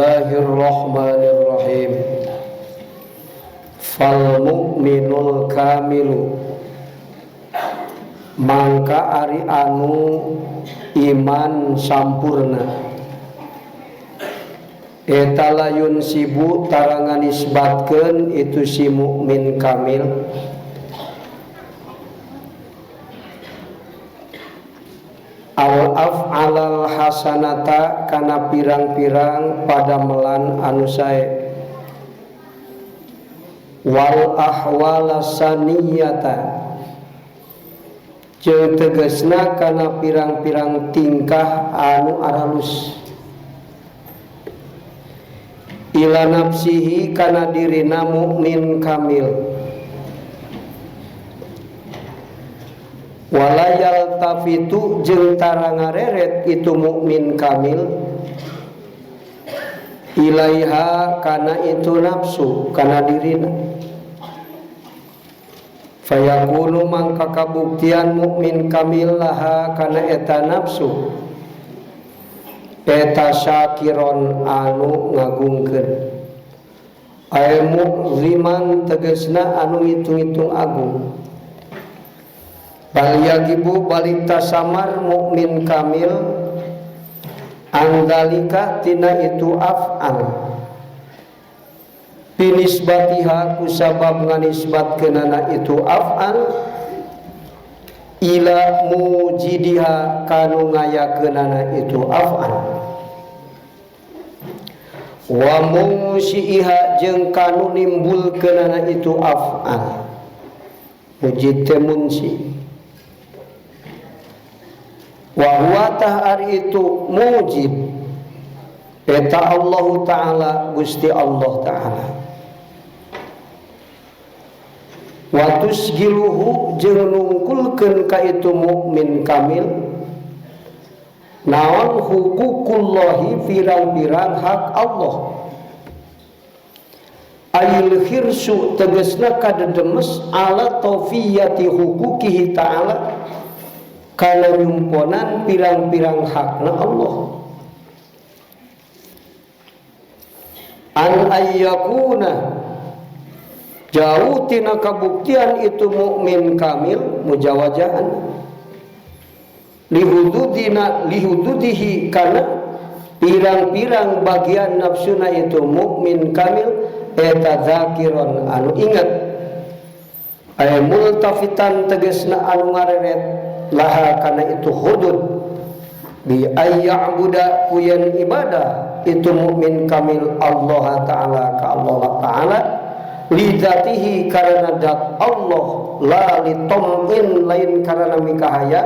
Bismillahirrahmanirrahim. Fal mu'minul kamilu, mangka ari anu iman sampurna eta layun sibu tarangan nisbatkeun itu si mukmin kamil al af'alal hasanata kana pirang-pirang padamelan anu sae wal ahwala saniyata jeung tegasna kana pirang-pirang tingkah anu aralus ila nafsihi kana dirina mukmin kamil walayal tafitu jeung tara ngareret itu mukmin kamil ilaiha kana itu nafsu kana dirina fayakunu mangka kabuktian mukmin kamil laha kana eta nafsu eta syakiron anu ngagungkeun ay mu'ziman tegasna anu ngitung-ngitung agung bal yagibu balik tasamar mukmin kamil andalika tina itu af'al binisbatiha kusabab nganisbatkeunana itu af'al ila mujidiha kanu ngayakeunana itu af'al wa mungsyiha jeung kanu nimbulkeunana itu af'al mujid teh munsi wa huwa tah ari itu mujib eta Allah Ta'ala Gusti Allah Ta'ala wa tusgiluhu jeung nungkulkeun ka itu mukmin kamil naon huququllahi pirang-pirang hak Allah ayil khirsu tegasna kadedemes ala tawfiyati huquqihi ta'ala kana nyumponan pirang-pirang hakna Allah an ayyakuna jauh tina kabuktian itu mukmin kamil mujawajahan lihududina lihududihi kana pirang-pirang bagian nafsuna itu mukmin kamil eta zakiron anu ingat ay multafitan tegasna anu ngareret laha kana itu hudud bi ayya'buda kuyan ibadah itu mukmin kamil Allah Ta'ala ka Allah Ta'ala lidzatihi karena dat Allah la litom'in lain karena mikahaya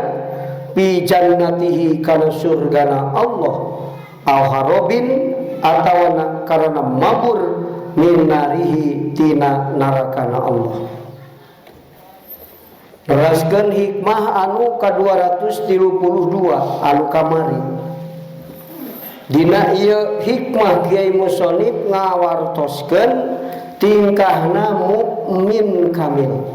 bi jannatihi kana surgana Allah au harobin atawa karena mabur min narihi tina narakana Allah. Neraskeun hikmah anu ka-232 anu kamari. Dina ieu hikmah Kiai Musonif ngawartoskeun tingkahna mukmin kamil.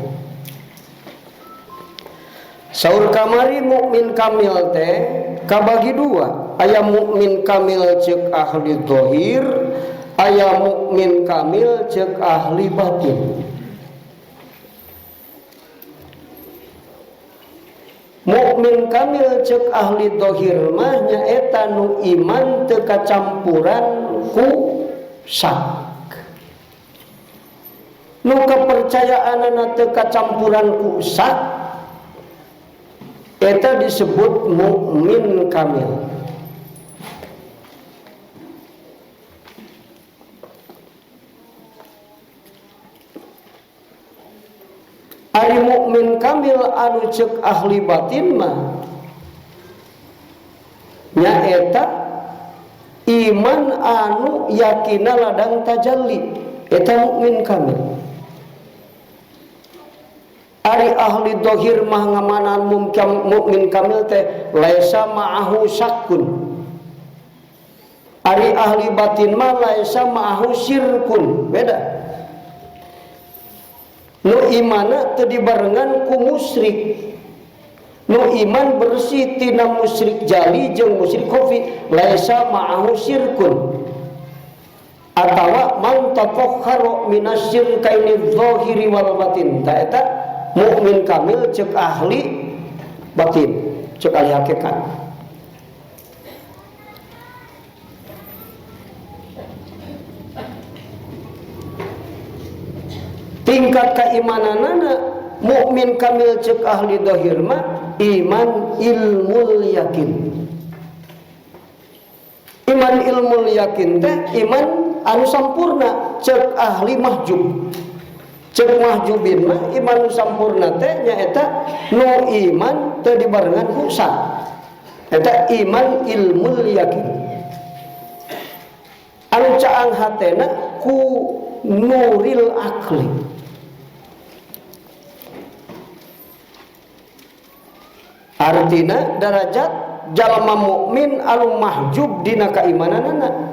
Saur kamari mukmin kamil teh kabagi dua, aya mukmin kamil ceuk ahli zahir, aya mukmin kamil ceuk ahli batin. Mukmin kamil ceuk ahli zahir mah nyaeta nu iman teu kacampuran ku syak. Nu kepercayaanana teu kacampuran ku syak eta disebut mukmin kamil. Ari mukmin kamil anu ceuk ahli batin mah nyaeta iman anu yakina ladang tajalli eta mukmin kamil. Ari ahli zahir mah ngamanan mukmin kamil teh laisa ma'ahu syakkun. Ari ahli batin mah laisa ma'ahu syirkun, beda. Nu imana teu dibarengan ku musyrik. Nu iman bersih tina musyrik jali jeung musyrik khafi, laisa ma'ahu syirkun. Atawa man tatahhara minasyirkaini dzahiri wal batin. Ta eta mukmin kamil cek ahli batin, cek ahli hakikat. Tingkat keimananana mukmin kamil cek ahli zahir mah iman ilmul yakin. Iman ilmul yakin teh iman anu sampurna cek ahli mahjub. Cek mahjubin mah iman anu sampurna teh nyaeta nu iman teu dibarengan ku syak. Eta iman ilmul yakin. Anu caang hatena ku nuril akli. Artina darajat jalma mukmin anu mahjub dina kaimananana.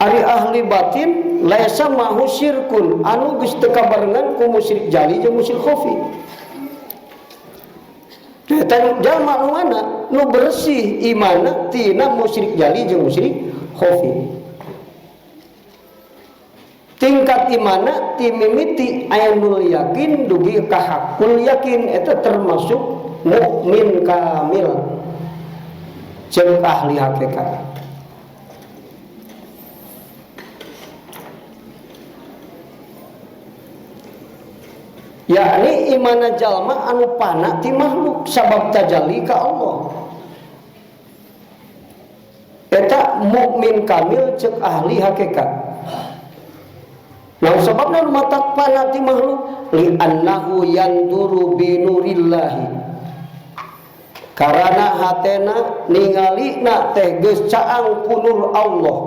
Ari ahli batin laisa mahu syirkun anu geus teu kabarengan ku musyrik jali jeung musyrik khafi. Eta jalma nu mana nu bersih imanna tina musyrik jali jeung musyrik khafi. Tingkat imana timimiti ainul yakin dugi ka hakul yakin eta termasuk mukmin kamil jeung ahli hakikat. Yakni imana jalma anu pana ti makhluk sabab tajalli ka Allah. Eta mukmin kamil cek ahli hakikat. Nah sebabna nu matak pana ti makhluk li annahu yanduru bi nurillahi. Karana hatena ningalina teh geus caang ku nur Allah.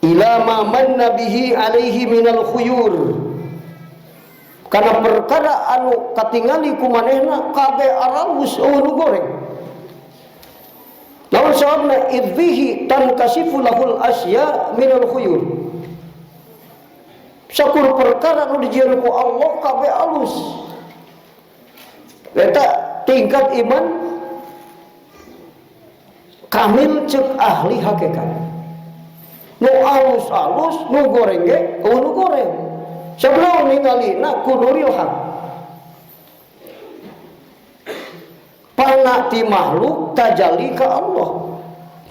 Ila ma manna bihi alaihi minal khuyur. Karena perkara anu katingali ku manehna kabeh aralus eueuh nu goreng. Lamun sababna idhihi tankasifu lahul asya minal khuyur. Sakur perkara nu dijieun ku Allah kabeh alus. Eta tingkat iman kamil cek ahli hakikat. Nu alus-alus, nu goreng ge eueuh nu goreng. Sebelum ningalina ku nuril haq. Pana ti makhluk tajalli ka Allah.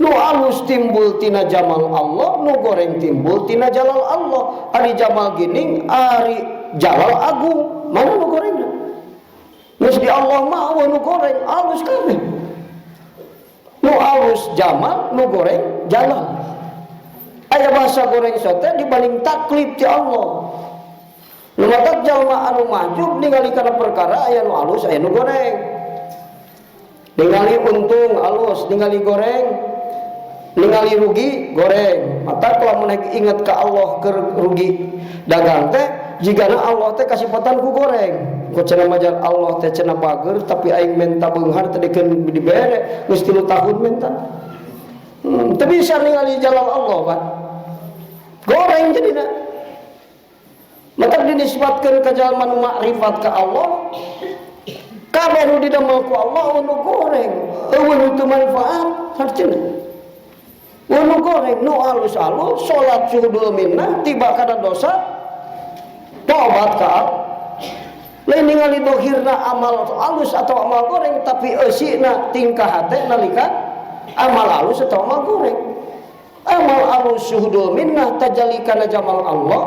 Nu alus timbul tina jamal Allah, nu goreng timbul tina jalal Allah. Ari jamal gining, ari jalal agung, mana nu gorengna? Geus di Allah mah eueuh nu goreng, alus kabeh. Nu alus jamal, nu goreng jalal. Aya bahasa goreng sote dibanding taklif ti Allah. Nu matak jalma anu mahjub ningali kana perkara aya nu alus, aya nu goreng. Ningali untung alus, ningali goreng, ningali rugi goreng. Mata kalau mun ingat ka Allah keur rugi dagang teh jigana Allah teh kasipatan ku goreng. Ku cenah majar Allah teh cenah bager tapi aing menta beunghar teh dikeun dibere geus 3 tahun menta. Teu bisa ningali jalal Allah, Pak. Goreng jadina. Mata dinisbatkeun ka jalma nu makrifat ka Allah, kabeh nu didamel ku Allah nu goreng, eueuh nu teu manfaat hartina. Nu goreng nu alus-alus salat suhudul minnah tiba kana dosa tobat ka Allah. Lain ningali dohirna amal alus atau amal goreng tapi eusina tingkah hate nalika amal alus atau amal goreng. Amal alus suhudul minnah tajalli kana jamal Allah,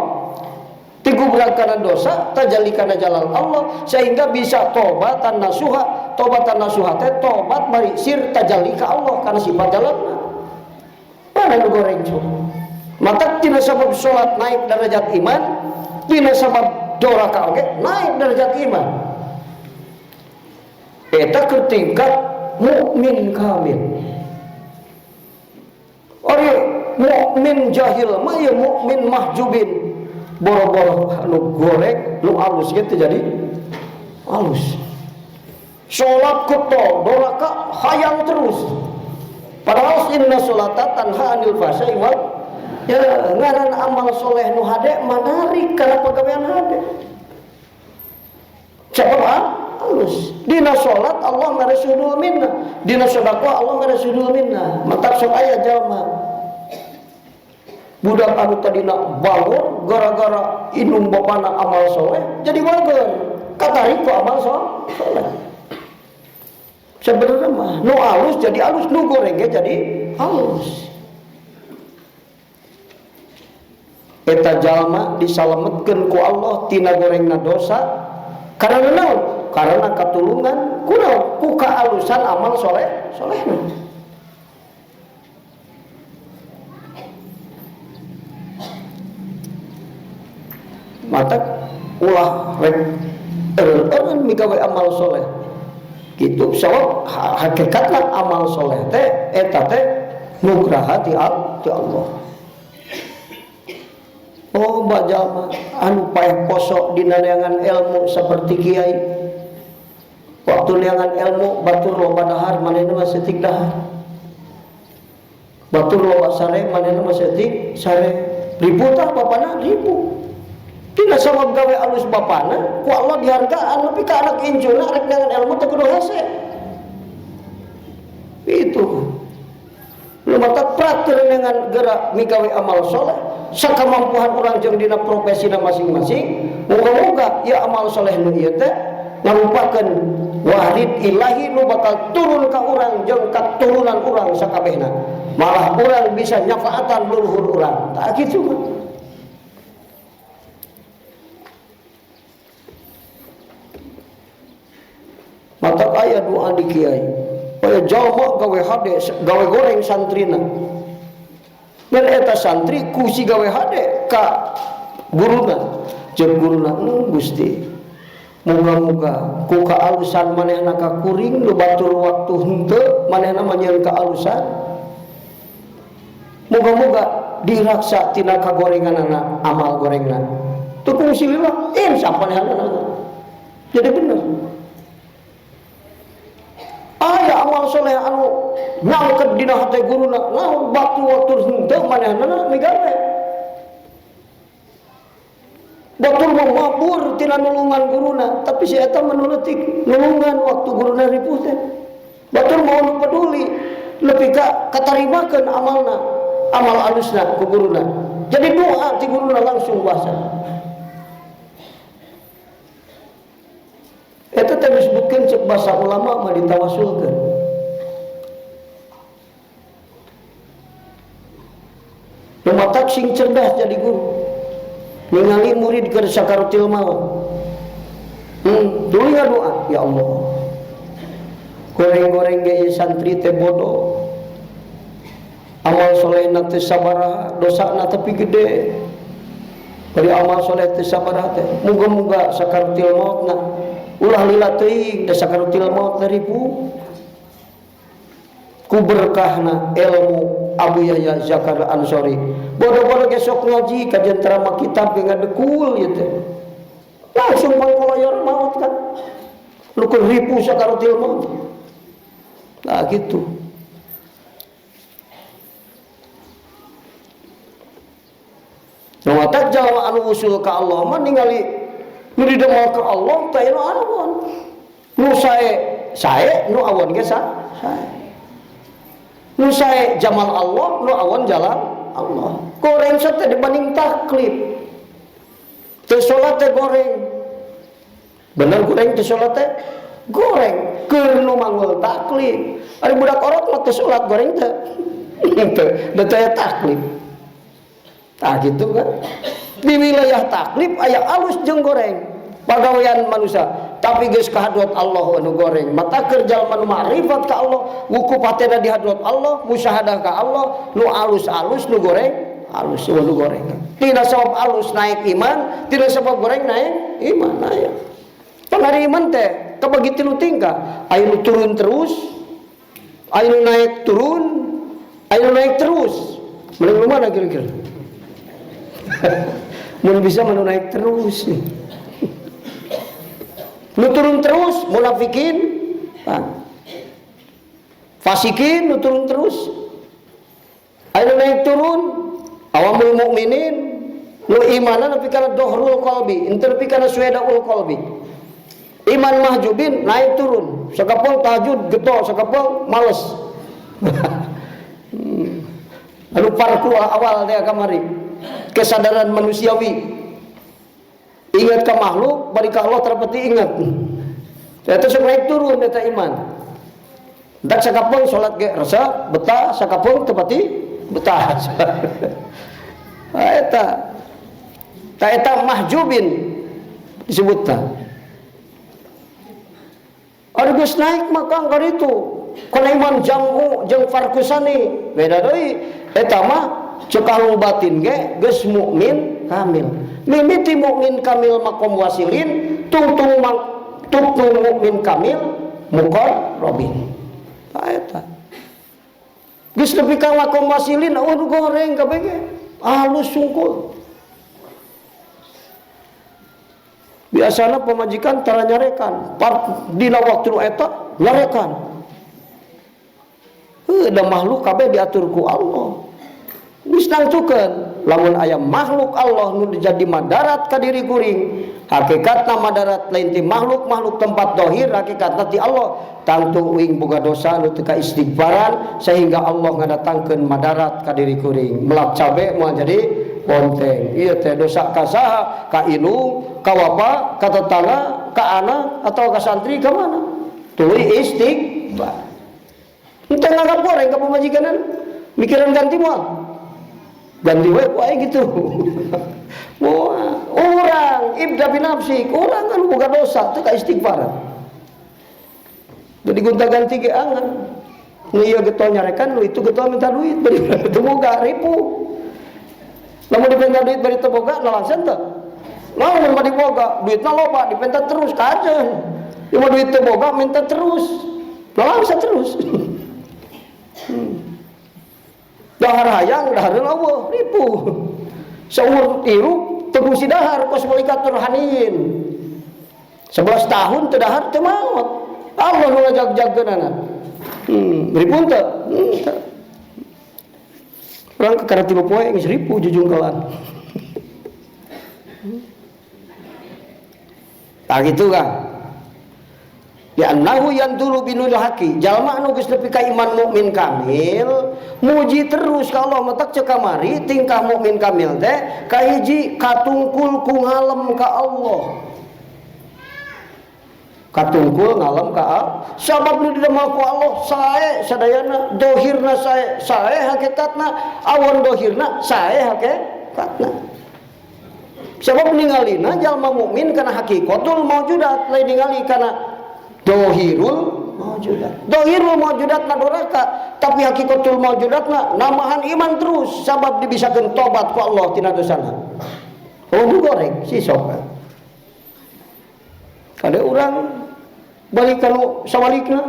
digubrak kana dosa tajalli kana jalal Allah sehingga bisa tobatan nasuha. Tobatan nasuha teh tobat bari sir tajalli ka Allah kana sifat jalalna. Mana nu goreng cuk? Maka tina sabab salat naik derajat iman, tina sabab doraka oge naik derajat iman. Eta keur tingkat mukmin kamil. Ari mukmin jahil mah ya mukmin mahjubin. Boro-boro nu goreng, nu alus ge teu jadi alus. Salat kutol, doraka hayang terus. Padahal inna sholata tanha anil fahsya'i wal ya ngaran amal soleh nu hade manarik kana pagawean hade. Sabab halus. Dina salat Allah mere suhudul minnah. Dina sedekah Allah mere sudul minna. Matak sok aya jalma budak anu tadina bangor gara-gara indung bapana amal soleh jadi bager katarik ku amal soleh. Sebenarnya mah nu alus jadi alus, nu goreng ge jadi alus. Eta jalma disalametkeun ku Allah tina gorengna dosa karena naon? Karena katulungan ku naon? Ku kaalusan amal soleh solehna. Mata ulah rek eureun migawe amal soleh gitu. Sabab hakikatna amal soleh teh eta teh nugraha ti Allah. Oh jalma anu paeh poso dina neangan ilmu seperti kiai. Waktu neangan ilmu batur loba dahar manehna mah seutik dahar. Batur loba sare manehna mah seutik sare. Ribu tah bapana ribu. Tina sabab gawe alus bapana ku Allah dihargaan nepi ka anak incuna rek neangan ilmu teh kudu hese. Itu. Nu matak praktir dengan gerak migawe amal soleh sakamampuhan urang jeung dina profesina masing-masing. Muga-muga ya amal soleh nu ieu teh ngarupakeun warid ilahi nu bakal turun ka urang jeung katurunan urang sakabehna. Malah urang bisa nyafaatan leluhur urang. Tah kitu mah. Matak aya doa di kiai. Aya jalma gawe hade, gawe goreng santrina. Dan eta santri ku si gawe hade ka guruna. Jeung guruna, Gusti, muga-muga ku kaalusan manehna ka kuring nu batur waktu henteu manehna mah nyieun kaalusan. Muga-muga diraksa tina kagorenganana amal gorengna. Teu kungsi lila, insaf manehna. Jadi bener. Aya amal soleh anu nyangket dina hate guruna naon waktu waktu henteu manehna migawe. Batur mah mabur tina nulungan guruna, tapi si eta menuletik nulungan waktu guruna ripuh teh. Batur mah nu peduli lebih ka katarimakeun amalna, amal alusna ku guruna. Jadi doa ti guruna langsung kuasa. Eta teh disebutkeun cek bahasa ulama mah ditawasulkeun. Nu matak sing cerdas jadi guru. Ningali murid keur sakaratul maut. Tuluy ngadoa, ya Allah. Goreng-goreng ge santri teh bodoh. Amal solehna teh sabaraha, dosana tapi gede. Bari amal soleh teh sabaraha teh. Muga-muga sakaratul mautna ulah lila teuing da sakaratul maut teh ribu. Ku berkahna ilmu Abu Yahya Zakaria Ansori. Bodoh-bodoh gesok ngaji kajian ceramah kitab ge ngadekul ieu teh. Langsung pangkoloyor maut kan. Lukur ribu sakaratul maut. Nah gitu. Nu matak jalma anu usul ka Allah mah ningali nu didemel ka Allah teh nu awon. Nu sae sae nu awon ge sae. Nu sae jamal Allah nu awon jalan Allah. Goreng teh dibanding taklif. Teu salat teh goreng. Bener goreng teu salat teh? Goreng. Keur nu manggul taklif. Ari budak orok mah teu salat goreng teh. Teu, da teh taklif. Tah gitu kan. Di wilayah taklif aya alus jeung goreng. Pagawean manusia, tapi geus ka hadrat Allah anu goreng. Mata keur jalma nu ma'rifat ka Allah, wukuf hatena di hadrat Allah, musyahadah ka Allah, nu alus-alus nu goreng, alus nu goreng. Tina sabab alus naik iman, tina sabab goreng naik iman aya. Pangari iman teh kabagi tilu tingkah, aya nu turun terus, aya nu naik turun, aya nu naik terus. Mending nu mana kira-kira? Mun bisa menu naik terus nih. Nu turun terus munafikin, fasikin nu turun terus. Aya nu naik turun awamul mukminin, nu imanan nepi kana dohrul qalbi, henteu nepi kana suedaul qalbi. Iman mahjubin naik turun, sakapeng tahajud getol, sakapeng males. Anu parku awal teh kamari, kesadaran manusiawi. Ingat ke makhluk, bari ka Allah terpeti ingat. Eta sok naik turun eta iman. Dak sakapeng salat ge resep, betah, sakapeng teu pati betah. Eta. Ta eta mahjubin disebutna. Ari geus naik maka karitu. Kana iman jam'u jeung farkusani beda deui. Eta mah ceuk ahlul batin ge geus mukmin kamil. Mimiti mukmin kamil makom wasilin, tungtung tungtung mukmin kamil muqarrabin. Ta eta. Geus nepi ka makom wasilin eueuh nu goreng kabeh ge. Alus sungkul. Biasana pamajikan tara nyarekan, part dina waktu nu eta nyarekan. Heuh, da makhluk kabeh diatur ku Allah. Geus nangtukeun lamun aya makhluk Allah nu jadi madarat ka diri kuring, hakikatna madarat lain ti makhluk-makhluk tempat dohir, hakikatna ti Allah. Tangtu uing boga dosa nu teu kaistighfaran sehingga Allah ngadatangkeun madarat ka diri kuring. Melak cabe moal jadi bonteng. Ieu teh dosa ka saha? Ka indung, ka bapa, ka tetangga, ka anak atau ka santri ka mana? Tuluy istighfar. Henteu nganggap goreng ka pamajikanna, mikiran ganti moal. Ganti we ku aing gitu. Moal. Urang ibda binafsik, urang kan boga dosa teu ka istighfaran. Jadi gonta-ganti ge angan. Nu ieu getol nyarekan, nu itu getol minta duit, bari teu boga ripu. Lamun dipenta duit bari teu boga, nalangsen teu? Lamun bari boga, duitna loba dipenta terus kajeun. Ieu mah duit teu boga minta terus. Nalangsen terus. Dahar hayang, dahar eueuh, ripu. Saumur hirup teu kungsi dahar kos malaikat nurhaniyin. 11 tahun teu dahar teu maot. Allah nu ngajag-jagkeunana. Ripu teu? Teu. Urang kakara 3 poe geus ripu jujungkelan. Tah kitu Kang. Ya annahu yanduru binul haqi. Jalma anu geus nepi ka iman mukmin kamil, muji terus ka Allah matak ceuk kamari tingkah mukmin kamil teh kahiji katungkul ku ngalem ka Allah. Katungkul ngalem ka Allah. Sabab nu didamel ku Allah sae sadayana, dohirna sae, sae hakikatna, awon dohirna sae hakikatna. Sabab ningalina jalma mukmin kana hakikatul maujudat, lain ningali kana dohirul maujudat. Dohirul maujudat na doraka, tapi hakikatul maujudat na namahan iman terus sabab dibisakeun tobat ku Allah tina dosana. Oh nu goreng si sok. Kade urang balik kanu sawalikna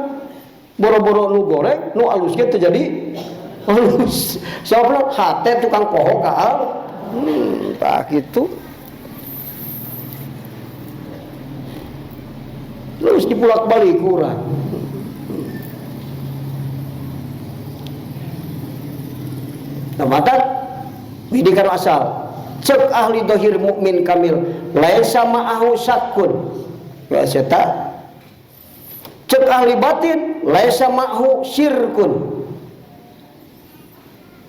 boro-boro nu goreng nu alus ge teu jadi alus. Sababna hate tukang poho ka Allah. Tah kitu. Terus dipulak-balik kurang. Nah, maka widikan asal cek ahli dohir mukmin kamil laisa ma'ahu syakun. Ya seta. Cek ahli batin laisa ma'ahu syirkun.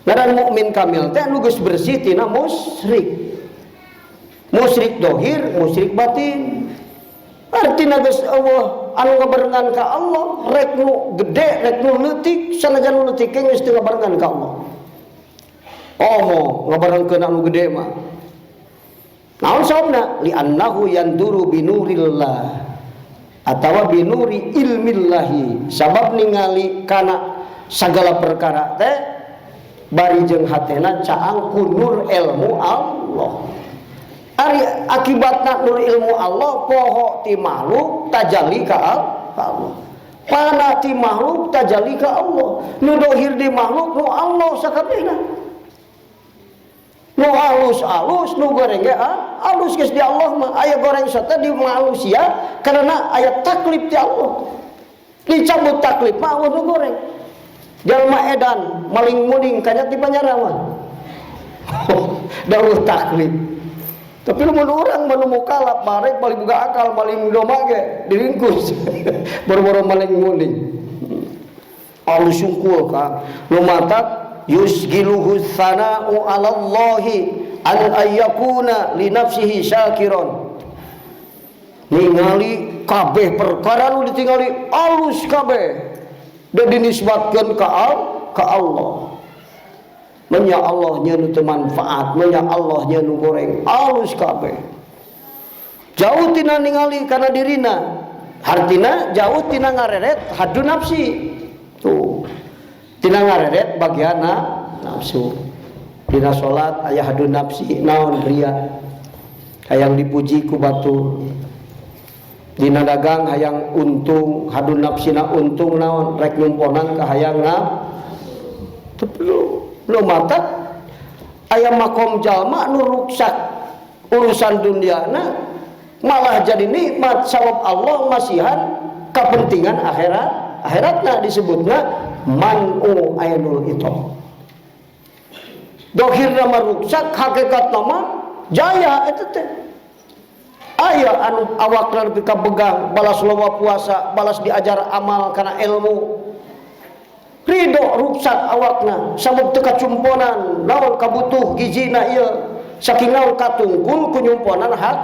Ngaran mukmin kamil teh anu geus bersih tina musyrik. Musyrik dohir, musyrik batin. Artina geus eueuh anu ngabarengan ka Allah, rek nu gede, rek nu leutik, sanajan nu leutik ge geus teu ngabarengan ka Allah. Omo ngabarengkeun anu gede mah. Naon sababna? Li annahu yanduru binurillah atawa binuri ilmillahi. Sabab ningali kana sagala perkara teh bari jeung hatena caang ku nur ilmu Allah. Ari akibatna nur ilmu Allah poho ti makhluk tajalli ka Allah. Pana ti makhluk tajalli ka Allah. Nu dohir di makhluk nu Allah sakabehna. Nu alus-alus nu goreng ge alus geus di Allah mah. Aya goreng sate di manusia karena aya taklif ti Allah. Dicabut taklif mah nu goreng. Jalma edan maling muning kanya ti panjara mah. Dawuh taklif. Tapi lamun urang mah nu mukalaf marek paling boga akal paling domba ge diringkus. Boro-boro maling muling. Alus sungkul ka. Nu matak yusgiluhu tsana'u 'ala Allahi an ayyakuna li nafsihi syakiron. Ningali kabeh perkara nu ditingali alus kabeh dan dinisbatkeun ka Allah. Menya Allah nya nu teu manfaat, menya Allah nya nu goreng, alus kabeh. Jauh tina ningali kana dirina, hartina jauh tina ngareret hadu nafsi. Tuh. Tina ngareret bagianna nafsu. Dina salat aya hadu nafsi naon ria. Hayang dipuji ku batur. Dina dagang hayang untung, hadu nafsina untung naon rek nyumponan ka hayangna. Tapi lu mata aya makom jalma nu ruksak urusan duniana malah jadi nikmat sabab Allah masihan kepentingan akhirat. Akhiratna disebutna man'u ainul ito. Dohirna mah ruksak, hakikatna mah jaya eta teh. Aya anu awakna nepi ka begang, balas loba puasa, balas diajar amal kana ilmu. Ridho ruksak awakna sabab teu kacumponan naon kabutuh gizina ieu saking naon katungkul ku nyumponan hak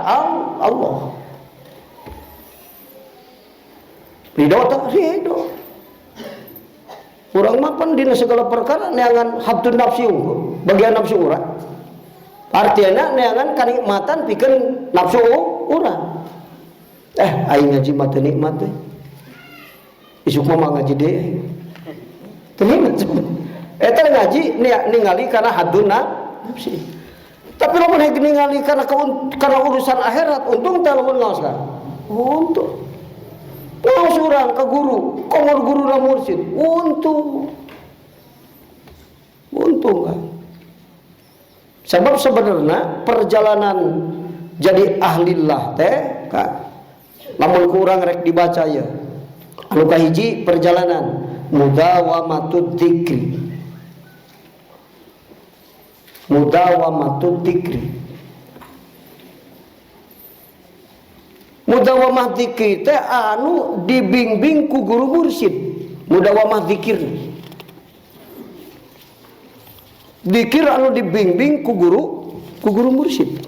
Allah. Ridho teh ridho. Urang mah pan dina segala perkara neangan habtun nafsi unggul, bagian nafsu urang. Artinya neangan kanikmatan pikeun nafsu urang. Aing ngaji mah teu nikmat teh. Isuk mah ngaji deui. Teu nikmat. Eta ngaji ningali kana hadun nafsi. Tapi lamun heg ningali kana urusan akhirat untung teh lamun ngaos ka. Untung. Ngaos urang ka guru, komo guru na mursid, untung. Untung kan. Sebab sebenarnya perjalanan jadi ahlillah teh ka lamun kurang rek dibaca ya. Anu kahiji perjalanan mudawamatud dzikri. Mudawamatud dzikri. Mudawamah dzikri teh anu dibimbing ku guru mursyid. Mudawamah dzikir. Dzikir anu dibimbing ku guru mursyid.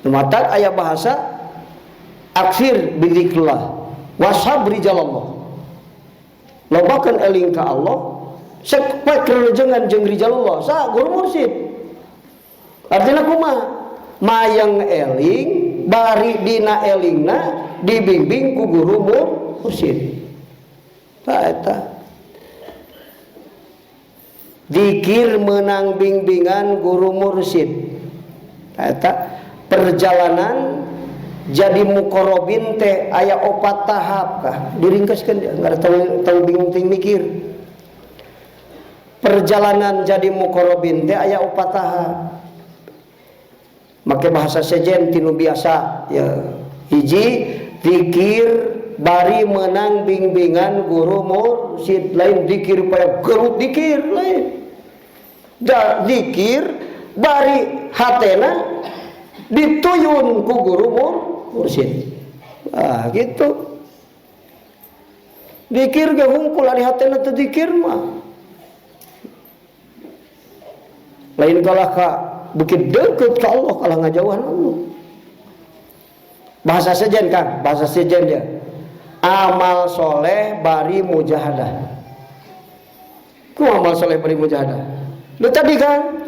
Matak aya bahasa aksir bidzikrillah washab rijalallah. Lobakeun eling ka Allah, sek rejengan jeung rijalallah, sa guru mursyid. Artinya kumaha? Mayang eling bari dina elingna dibimbing ku guru mursyid. Ta eta. Dikir menang bimbingan guru mursyid. Ta eta perjalanan jadi mukorobin teh aya opat tahap kah diringkaskeun dia nggak tahu bingung ting mikir. Perjalanan jadi mukorobin teh aya opat tahap. Make bahasa sejen tinu biasa ya. Hiji zikir bari menang bimbingan guru mursyid, lain zikir paya gerut zikir lain. Da zikir bari hatena dituyun ku guru mursyid. Ah gitu. Dikir ge hungkul ari hatena teu dikir mah. Lain kalah ka beuki deukeut ka Allah kalah ngajauhan Allah. Bahasa sejen kan, bahasa sejen dia. Amal soleh bari mujahadah. Ku amal soleh bari mujahadah. Lu tadi kan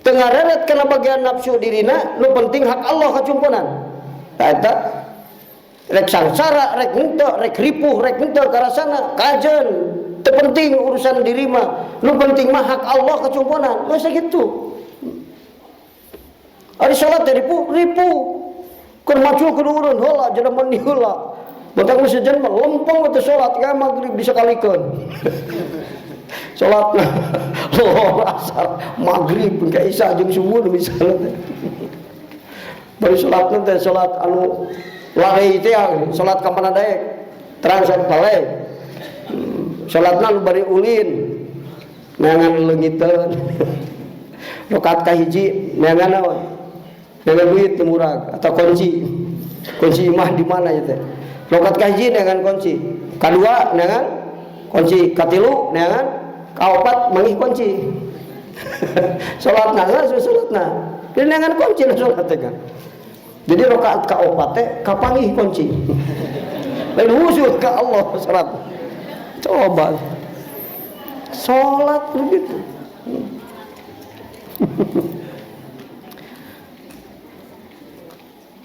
tengah reret kana bagian nafsu dirina, nu penting hak Allah kacumponan. Eta rek sangsara, rek henteu, rek ripuh, rek henteu karasana, kajen. Teu penting urusan diri mah, nu penting mah hak Allah kacumponan. Geus sakitu. Ari salat teh ripuh, ripuh. Keur maju kudu urun heula jelema mandi heula. Botak nu sejen mah lempeng teh salat ka magrib disakalikeun. Salat lohor asar magrib ka isya jeung subuh misalnya teh. Bari salatna teh salat anu lalai teh salat ka mana daek terang salat balai. Salatna nu bari ulin. Neangan leungiteun. Rakaat kahiji neangan naon? Neangan duit nu murag atau kunci. Kunci imah di mana ieu teh? Rakaat kahiji neangan kunci. Kadua neangan kunci, katilu neangan, kaopat manggih kunci. Salatna geus salatna. Jadi neangan kunci lah salat teh kan. Jadi rakaat kaopat teh kapanggih kunci. Lain khusyuk ka Allah salat. Coba salat begitu.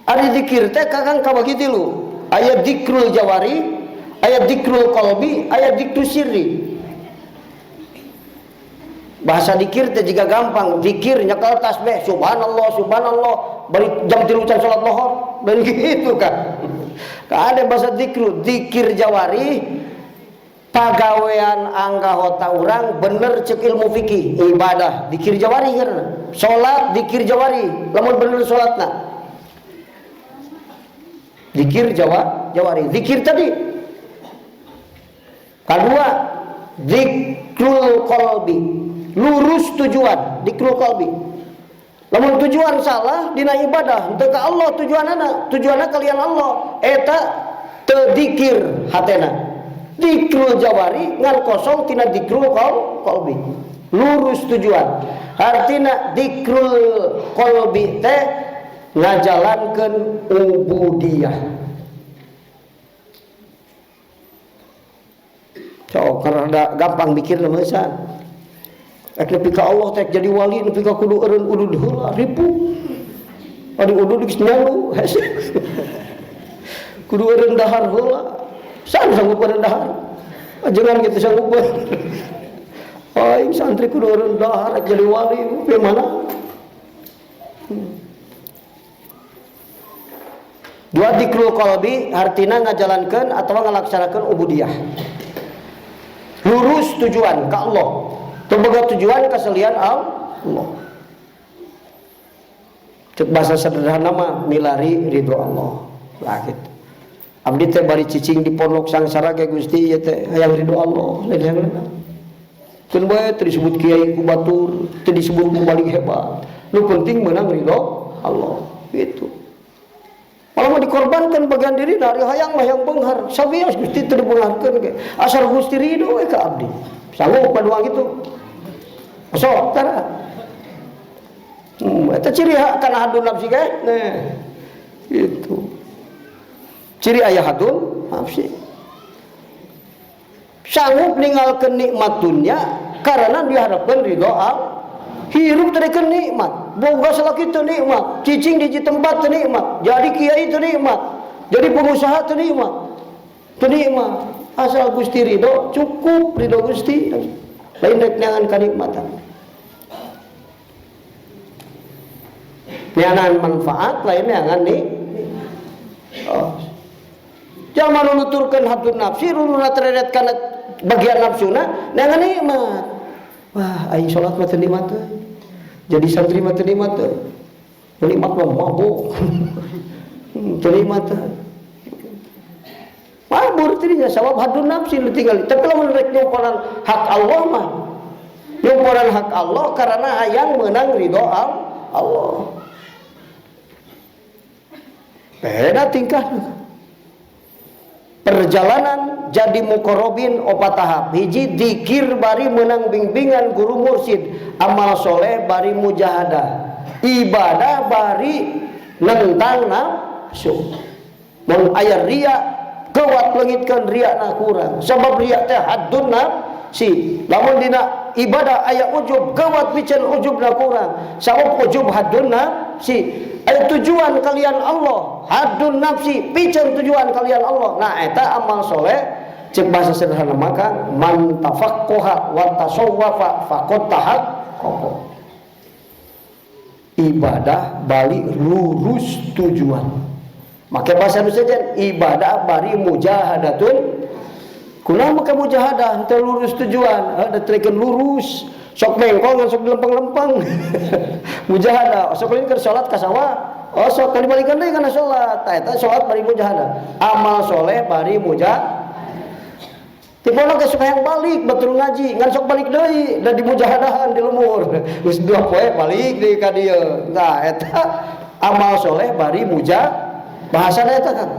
Ari zikir teh kakang kabagi tilu. Aya dzikrul jawari, aya dzikrul qalbi, aya dzikru sirri. Bahasa dikir teh jiga gampang, zikir nyekel tasbih subhanallah subhanallah bari jam 3 can salat lohor dan gitu kan. Ada bahasa dzikru, dzikir jawari pagawean anggahota urang bener cek ilmu fikih ibadah dzikir jawari karena salat dzikir jawari lamun bener salatna dzikir jawari dzikir tadi. Kedua dzikrul qalbi, lurus tujuan dzikrul qalbi. Lamun tujuan salah dina ibadah henteu ka Allah tujuanana, tujuanna kalian Allah eta teu dzikir hatena. Dzikrul jawari ngan kosong tina dzikrul qalbi, lurus tujuan. Artina dzikrul qalbi teh ngajalankeun ubudiyah. Sok karena gampang mikir mah san. Ek nepi ka Allah teh jadi wali nepi ka kudu eureun udud heula ripu. Adi udud geus nyalu hese. Kudu eureun dahar heula. San sanggup eureun dahar. Ajengan kitu sanggup. Aing santri kudu eureun dahar ek jadi wali bagaimana? Dua dzikrul qalbi artina ngajalankeun atawa ngalaksanakeun ubudiyah. Lurus tujuan ka Allah. Teu boga tujuan kaselian Allah. Cek bahasa sederhana mah milari ridho Allah. Lah kitu. Abdi teh bari cicing di pondok sangsara ge Gusti ieu teh hayang ridho Allah, lain hayang lain. Keun bae teu disebut kiai ku batur, teu disebut mubalig hebat. Nu penting meunang ridho Allah. Gitu. Malah mau dikorbankan bagian diri dari hayang mah hayang beunghar. Sabios Gusti teu dibeungharkeun ge. Asal Gusti ridho we ka abdi. Sanggup paduang kitu. Sok tara. Eta ciri kana hadun nafsi ge. Nah. Itu. Ciri aya hadun nafsi. Sanggup ninggalkeun nikmat dunya karena diharapkeun ridho Allah. Hirup teh nikmat, boga salaki teu nikmat, cicing di tempat teu nikmat, jadi kiai teu nikmat, jadi pengusaha teu nikmat. Teu nikmat. Asal Gusti ridho, cukup ridho Gusti. Lain rek neangan kanikmatan. Neangan manfaat lain neangan nih. Oh. Jangan nuturkeun hadun nafsi, ruruna tereret kana bagian nafsuna, neangan nikmat. Wah, aing salat mah teu nikmat teh. Jadi santri mah teu nikmat teh. Nikmat mah mabuk. Teu nikmat teh. Mabur tadinya sabab hadun nafsi nu tinggal. Tapi lamun rek nyomponan hak Allah mah, nyomponan hak Allah karena hayang meunang ridho Allah. Beda tingkah. Perjalanan jadi mukorobin opat tahap. Hiji dikir bari menang bimbingan guru mursid, amal soleh bari mujahadah, ibadah bari nentang nafsu. Mun aya ria kewat leungitkeun ria na kurang. Sabab ria teh haddun nafsi. Lamun dina ibadah aya ujub kewat piceun ujub na kurang. Sabab ujub haddun nafsi. Aya tujuan kalian Allah, haddun nafsi, piceun tujuan kalian Allah. Nah eta amal soleh cek bahasa sederhana maka man tafaqqaha wa tasawwafa faqad tahaqqaqa. Ibadah bali lurus tujuan. Maka bahasa Indonesia ibadah bari mujahadatun. Kunaon maka mujahadah teu lurus tujuan, ada trekeun lurus. Sok bengkong ngan sok dilempeng-lempeng. Mujahadah, sok lain keur salat ka sawah, oh sok kali balikan deui kana salat. Tah eta salat bari mujahadah. Amal soleh bari mujahadah. Ti pondok ge sok hayang balik batur ngaji, ngan sok balik deui da di mujahadahan di lemur. Geus 2 poe balik deui ka dieu. Nah eta amal soleh bari mujah bahasana eta kan.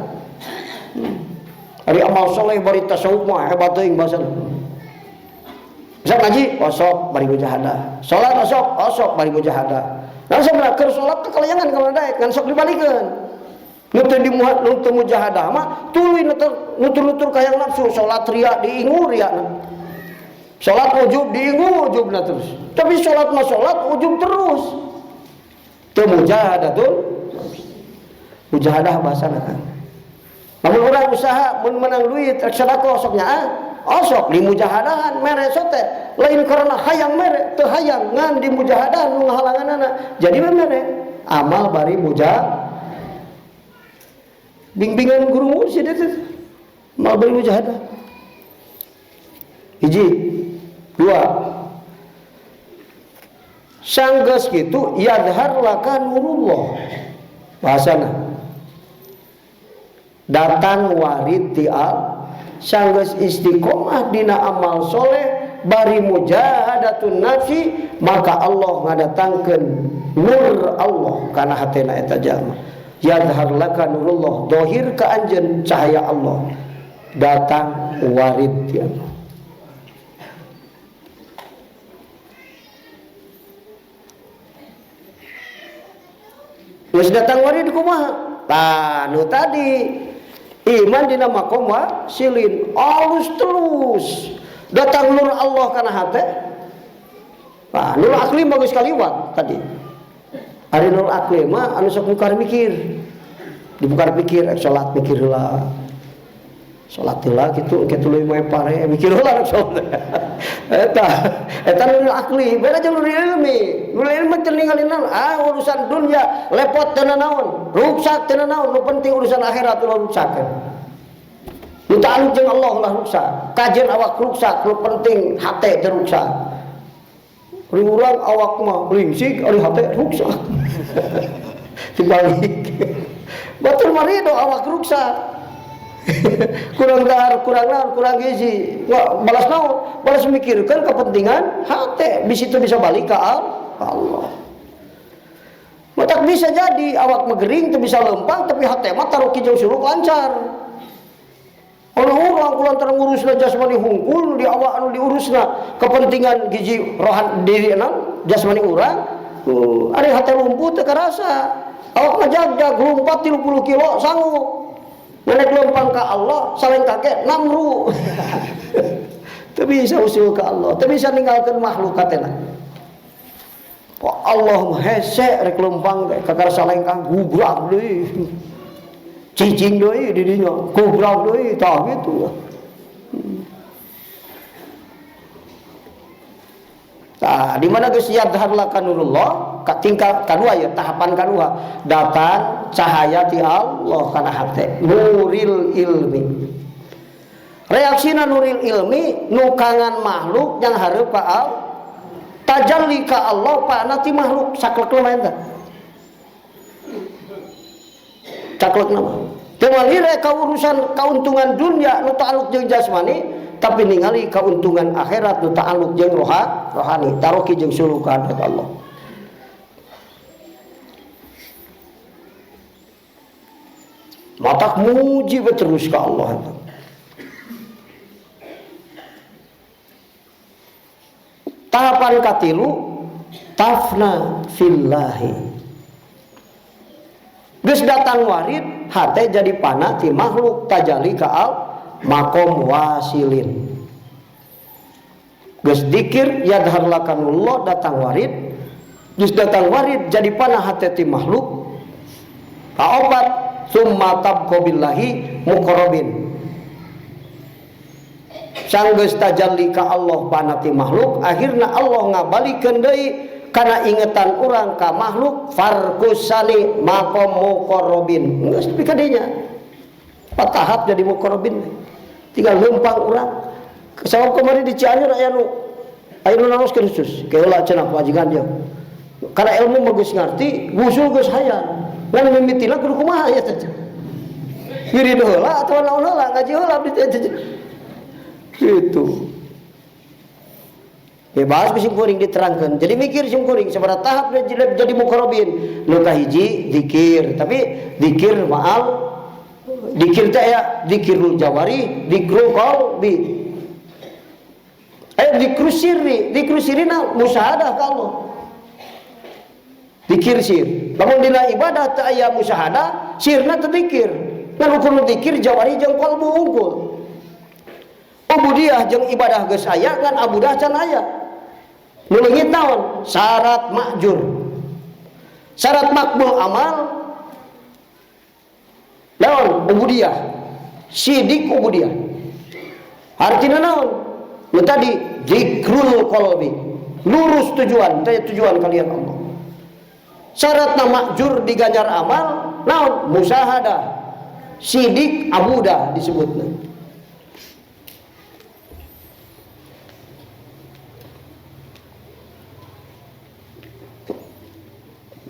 Ari amal soleh bari tasawuf mah hebat teuing bahasana. Bisa ngaji osok bari mujahadah. Salat osok osok bari mujahadah. Nah sebenarnya keur salat teh kalayangan kalau daek ngan sok dibalikeun. Nu teu di nu teu mujahadah mah tuluy nutur-nutur kayang nafsu, salat ria diingu ria. Salat ujub diingu ujubna terus. Tapi salat mah salat ujub terus. Teu mujahadah tuh. Mujahadah bahasana kan. Lamun urang usaha mun menang duit rek sedekah sok nyaah. Osok di mujahadahan mere sote lain karena hayang mere teu hayang ngan di mujahadahan nu ngahalanganana jadi mere amal bari mujah bimbingan guru mursyid itu amal bari mujahadah hiji dua sanggeus kitu yadhar laka nurullah bahasana datang warid ti al sanggeus istiqomah dina amal soleh bari mujahadatun nafsi maka Allah ngadatangkeun nur Allah kana hatena eta jalma yadhar laka nurullah dohir ka anjeun cahaya Allah datang warid ti Allah. Geus datang warid kumaha? Tah nu tadi iman dina makom wasilin alus terus datang nur Allah kana hate. Nah, nur akli bagus kaliwat tadi. Ari nur akli mah anu sok mukar mikir. Dibukar pikir rek salat mikir heula. Salat heula kitu engke tuluy moe pare mikir heula rek salat. Eta eta nur akli beda jeung nur ilmi. Nur ilmi teu ningali naon? Ah urusan dunia lepot teu naon, ruksak teu naon, nu penting urusan akhirat ulah ruksakeun. Nu ta'alluq jeung Allah ulah ruksak. Kajian awak ruksak, nu penting hate teu ruksak. Ari urang awak mah lingsik, ari hate ruksak. Dibalik. Batur marido awak ruksak. Kurang dahar, kurang naon, kurang gizi. Nggak, balas naon, balas mikirkan kepentingan hate, di situ bisa balik ke Allah. Matak bisa jadi awak megering teu bisa lempang tapi hate mah taruh kijang suruk lancar. Anu urang kulantaran ngurusna jasmani hungkul di awak anu diurusna kepentingan gizi rohan diri enam jasmani urang, ari hate lumpuh teu karasa. Awak mah jag-jag lumpat 30 kilo sanggup. Menek lempang ka Allah saleng kakek namru. Teu bisa usul ka Allah, teu bisa ninggalkeun makhluk katena. Kok Allah mah hese rek lempang teh kakara salengkah gubrak deui. Cicing deui di dinya, gubrak deui tah kitu. Tah di mana geus yadhar laka nurullah, ka tingkat kadua ya tahapan kadua datang cahaya ti Allah kana hate nuril ilmi. Reaksina nuril ilmi nukangan makhluk yang hareup ka Allah tajalli ka Allah pana ti makhluk saklek mah eta. Saklek mah. Teu malire ka urusan kauntungan dunia nu ta'alluq jeung jasmani tapi ningali kauntungan akhirat nu ta'alluq jeung rohani taroki jeung suluh ka Allah. Matak muji terus ka Allah. Tahapan katilu tafna fillahi. Geus datang warid hate jadi panah ti makhluk tajali ka al makom wasilin. Geus dikir yadhar lakanullah datang warid. Geus datang warid jadi panah hate ti makhluk. Kaopat summa tabqa billahi muqarrabin. Sanggeus tajalli ka Allah panati makhluk, akhirna Allah ngabalikeun deui kana ingetan urang ka makhluk farkusani maqam muqarrabin. Geus nepi ka dinya. Empat tahap jadi muqarrabin. Tinggal lempang urang. Sabab kamari di Cianjur aya nu naroskeun khusus. Keula cenah pajikan dia. Karena ilmu mah geus ngarti, wusul geus hayang. Ngan mimitina kudu kumaha ya teh. Wirid heula atawa naon heula ngaji heula abdi teh. Gitu. Bebas ku simkuring diterangkan. Jadi mikir simkuring sabaraha tahap jadi muqarrabin. Nu kahiji zikir, tapi zikir ma'al zikir teh aya zikirul jawari, zikrul qalbi. Aya zikru sirri, zikru sirrina musyahadah ka Allah. Zikir sir. Lamun dina ibadah teh aya musyahadah, sirna teh zikir. Ngan ukur zikir jawari jeung qalbu unggul. Ubudiyah jeung ibadah geus aya ngan abudah can aya. Nu leungit naon? Syarat makjur. Syarat makbul amal naon? Ubudiyah. Sidik ubudiyah. Artina naon? Nu tadi zikrul qalbi. Lurus tujuan, teh tujuan kalian Allah. Syaratna makjur diganjar amal naon? Musyahadah. Sidik abudah disebutna.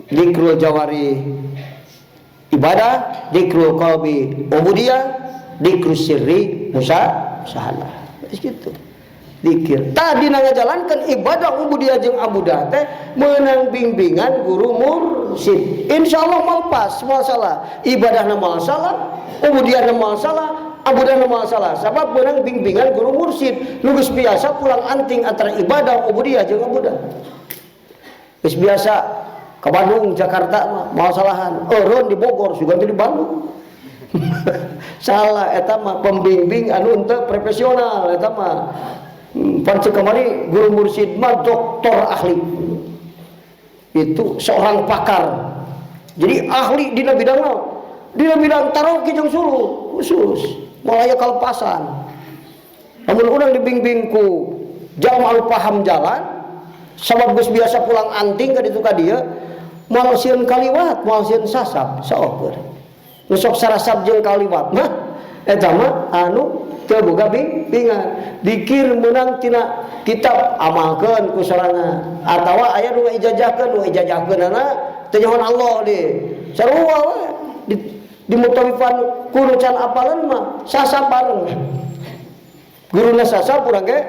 Zikrul jawari ibadah, zikrul qalbi ubudiyah, zikrul sirri musyahadah. Gitu. Zikir. Tadi ngajalankan ibadah ubudiyah jeung abudah teh meunang bimbingan guru mursyid. Insyaallah moal pas, moal salah. Ibadahna moal salah, ubudiyahna moal salah, abudahna moal salah. Sabab meunang bimbingan guru mursyid. Nu geus biasa pulang anting antara ibadah ubudiyah jeung abudah. Geus biasa ke Bandung, Jakarta mah moal salahan. Eureun di Bogor, sugan teh di Bandung. Salah eta mah pembimbing anu henteu profesional eta mah. Pan ceuk kamari guru mursyid mah doktor ahli. Itu seorang pakar. Jadi ahli dina bidang naon? Dina bidang taroki jeung suluk khusus. Moal aya kalepasan. Lamun urang dibimbing ku jalma anu paham jalan, sabab geus biasa pulang anting ka ditu ka dieu, moal sieun kaliwat, moal sieun sasab, saoeur. Nu sok sarasab jeung kaliwat mah eta mah anu teu boga bimbingan. Dikir meunang tina kitab amalkeun ku sorangan atawa aya nu ijazahkeun, nu ijazahkeunana teu nyahoan Allah di. Sarua we di mutawifan kudu can apalan mah sasab bareng. Guruna sasab urang ge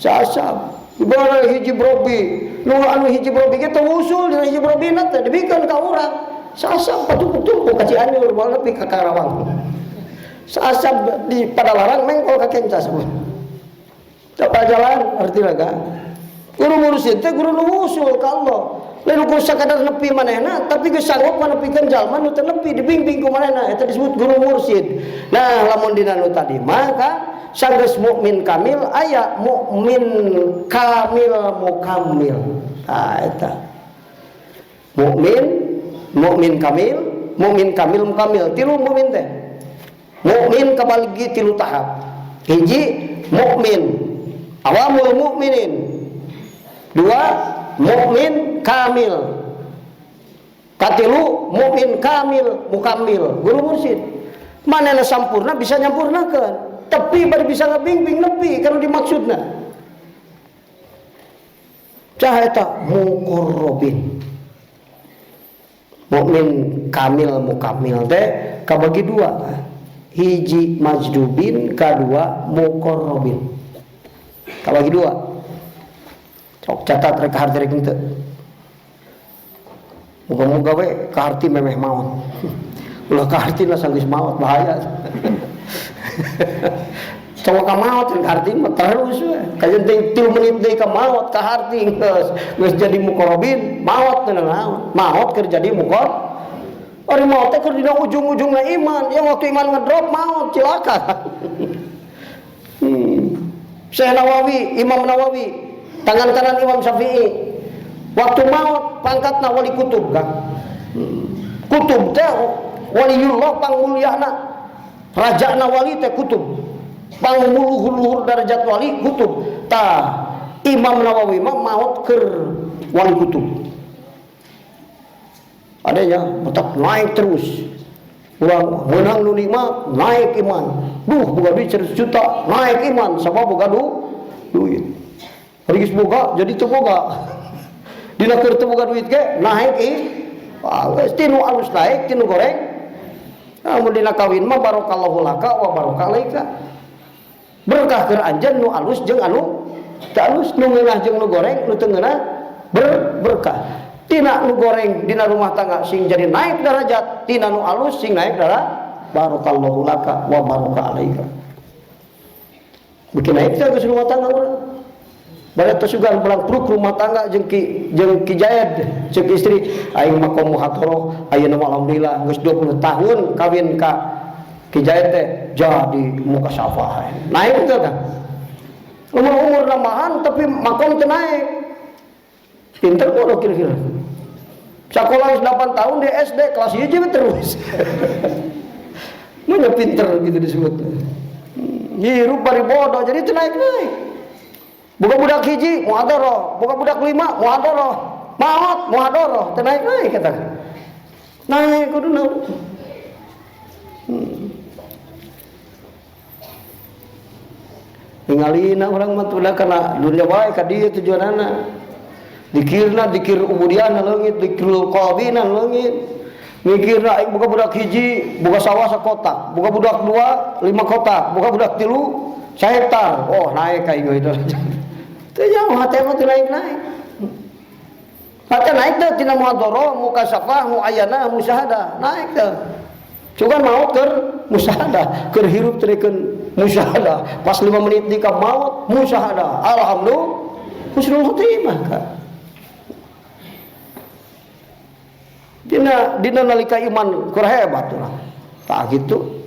sasab. Ibara hiji brobi, nu anu hiji brobi ge teu usul dina hiji brobina teh dibikeun ka urang. Sasab patumpuk-tumpuk ka Cianjur moal nepi ka Karawang. Sasab di Padalarang mengkol ka Kenca sebut. Coba jalan artinya kan. Guru mursyid teh guru nu usul ka Allah. Lain ukur sakadar nepi manehna tapi geus sanggup manepikeun jalma nu teu nepi dibimbing ku manehna eta disebut guru mursyid. Nah, lamun dina nu tadi mah ka sanggeus mukmin kamil aya mukmin kamil mukammil. Tah eta. Mukmin, mukmin kamil, mukmin kamil mukammil, tilu mukmin teh. Mukmin kabagi tilu tahap. Hiji mukmin awamul mukminin. Dua mukmin kamil. Katilu mukmin kamil mukammil, guru mursyid. Manehna sampurna bisa nyampurnakeun, tapi bari bisa ngabimbing nepi kana dimaksudna. Cah eta muqarrabin. Mukmin kamil mukammil teh kabagi dua. Hiji majdubin, kadua muqarrabin. Kabagi dua. Sok catat rek kaharti rek henteu. Muga-muga we kaharti memeh maot. Ulah kaharti lah sanggeus maot bahaya. Coba ka maot rek kaharti mah terus we. Kajeun teh 3 menit deui ka maot kaharti geus. Geus jadi muqarrabin, maot teh naon? Maot keur jadi muqarrab. Ari maot teh keur dina ujung-ujungna iman, yang waktu iman ngedrop maot cilaka. Syekh Nawawi, Imam Nawawi, tangan kanan Imam Syafi'i. Waktu maot pangkatna wali kutub kan. Kutub teh waliullah pangmulyana. Rajana wali teh kutub. Pangmuluhur-luhur darajat wali kutub. Tah Imam Nawawi mah maot keur wali kutub. Adanya tetap naik terus. Urang menang nu nikmat naik iman. Duh boga duit 100 juta naik iman sabab boga duit. Geus boga jadi teu boga. Dina keur teu boga duit ge naik ih. Wah, geus tinu alus naik tinu goreng. Nah, mun dina kawin mah barakallahu laka wa baraka alaika. Berkah keur anjeun nu alus jeung anu teu alus, nu ngeunah jeung nu goreng, nu teu ngeunah berkah. Tina nu goreng dina rumah tangga sing jadi naik derajat, tina nu alus sing naik derajat. Barakallahu laka wa baraka alaika. Bikin naik teh geus rumah tangga urang. Bari teh sugan belang pruk rumah tangga jeung ki Jayed ceuk istri aing mah komo hatoroh ayeuna mah alhamdulillah geus 20 tahun kawin ka Ki Jayed teh jadi muka safah. Naik teh kan. Umur-umur nambahan tapi makom teh naik. Pinter bodoh kira-kira. Sekolah 8 tahun di SD kelas 1 terus. Mana pinter gitu disebut. Hirup bari bodoh jadi itu naik-naik. Buka budak hiji muhadharah, buka budak 5 muhadharah, maot muhadharah, teu naik-naik kata. Naik kudu naon. Ningalina urang mah tuh kana dunya wae ka dieu tujuanana. Dikirna dikir ubudiana leungit, dikirul qalbina leungit. Mikirna aing boga budak hiji, boga sawah sakotak, boga budak 2, 5 kotak, boga budak 3, sahektar. Oh, naik ka aing itu. Teu jauh hate mah teu naik-naik. Hate naik teh tina muhadharah, mukasafah, muayanah, musyahadah, naik teh. Cuman maot keur musyahadah, keur hirup teh musyahadah. Pas 5 menit di ka maot musyahadah. Alhamdulillah husnul khotimah ka. Dina nalika iman kur hebat urang. Tah gitu.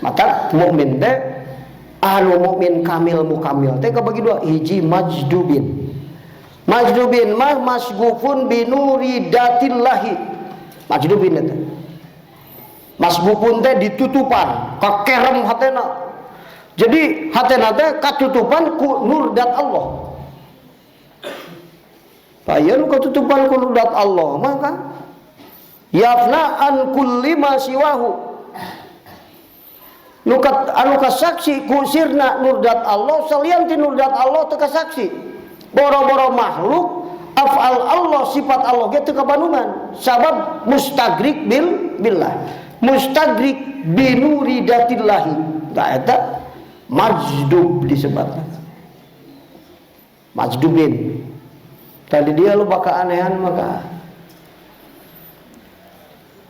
Maka mukmin teh anu mukmin kamil mukamil teh kabagi dua, hiji majdubin. Majdubin mah masgufun binuridatillahi. Majdubin teh. Masgufun teh ditutupan, kakerem hatena. Jadi hatena teh katutupan ku nurdat Allah. Aya nu katutupan ku nurdat Allah maka yafna an kulli ma siwahu. Anu kasaksi ku sirna nurdat Allah salian ti nurdat Allah teu kasaksi. Boro-boro makhluk afal Allah sifat Allah ge teu kabandungan sabab mustagrik bil billah. Mustagrik binuridatillahi. Tah eta majdub disebutna. Majdubin. Tadi dia lu baka anehan maka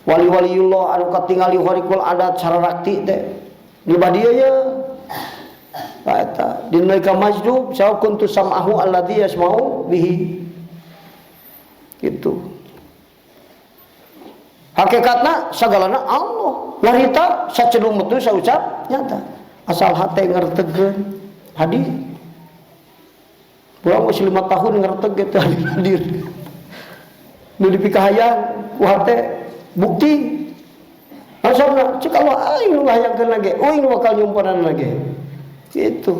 wali-waliullah anu katingali khariqul adat sararakti teh di badieu ye. Tah eta dina ka majdub sa kuntu sam'ahu alladzi yasma'u bihi. Gitu. Hakikatna sagalana Allah. Nyarita sacedung metu saucap nyata. Asal hate ngertegeun hadir. Pulang masih 5 tahun ngerteg gitu hadir. Nu dipikahayang ku hate bukti. Asal cek Allah aing nu ngahayangkeun lagi, euing nu bakal nyumponan lagi. Gitu.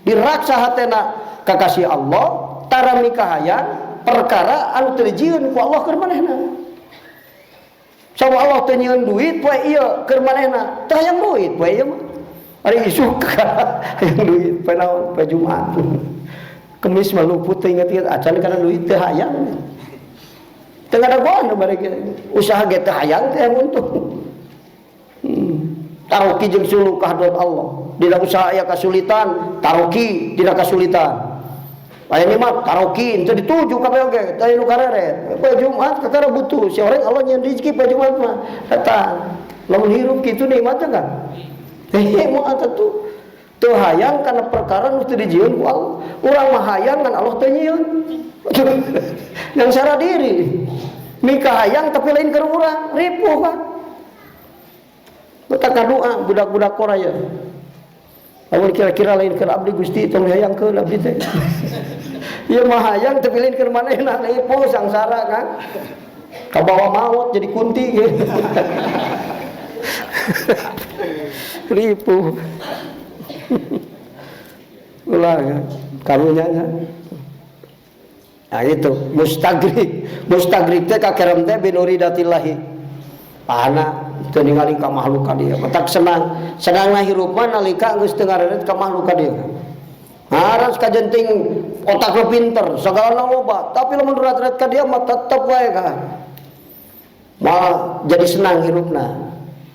Diraksa hatena kakasih Allah, tara mikahayang perkara anu teu dijieun ku Allah keur manehna. Sama Allah teu nyieun duit poe ieu keur manehna, teu hayang duit poe ieu mah. Ari isuk hayang duit poe naon poe Jumat. Kemis mah luput teu inget-inget acan kana duit teu hayang. Teu ngadagoan bari usaha ge teu hayang teh untung. Taroki jeung suluk ka hadrat Allah. Dina usaha aya kasulitan, taroki dina kasulitan. Aya mah taroki teu dituju kabeh oge, teu nu kareret. Poe Jumat kakara butuh, si orang Allah nyeun rezeki poe Jumat mah. Datang. Lamun hirup kitu nikmat kan? Moal atuh. Teu hayang kana perkara nu teu dijieun ku Allah. Urang mah hayang kan Allah teu nyieun. Yang sara diri. Mikah hayang tapi lain keur urang, ripuh kan. Batak doa budak-budak koraya. Lamun kira-kira lain keur abdi Gusti tong hayangkeun abdi teh. Ieu mah hayang tapi lain keur manehna ripuh sangsara kan. Kabawa maot jadi kunti gitu. Ripuh. Ulah ya, karunya nya. Nah itu mustagrik. Mustagrik teh kakerem teh binuridatillahi. Pana teu ningali ka makhluk ka dieu. Matak senang. Senangna hirup mah nalika geus teu ngareret ka makhluk ka dieu. Haras kajenting otak lu pinter, sagalana loba, tapi lamun rat-rat ka dieu mah tetep wae ka. Malah jadi senang hirupna.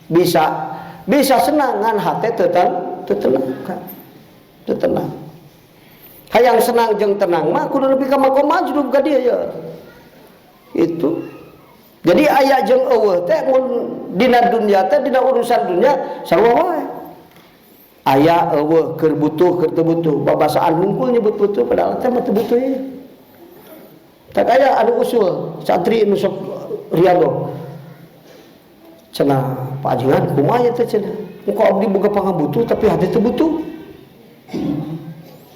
Bisa Bisa senang ngan hate teu tenang kan. Teu tenang. Hayang senang jeung tenang mah kudu nepi ka makom majdub ka dieu ya. Itu. Jadi aya jeung eueuh teh mun dina dunya teh dina urusan dunya sarua wae. Aya eueuh keur butuh keur teu butuh, babasaan hungkul nyebut butuh padahal teh mah teu butuh ieu. Tak aya anu usul santri nu sok riado. Cenah Pak Ajengan kumaha teh cenah. Muka abdi boga pangabutuh tapi hati teu butuh.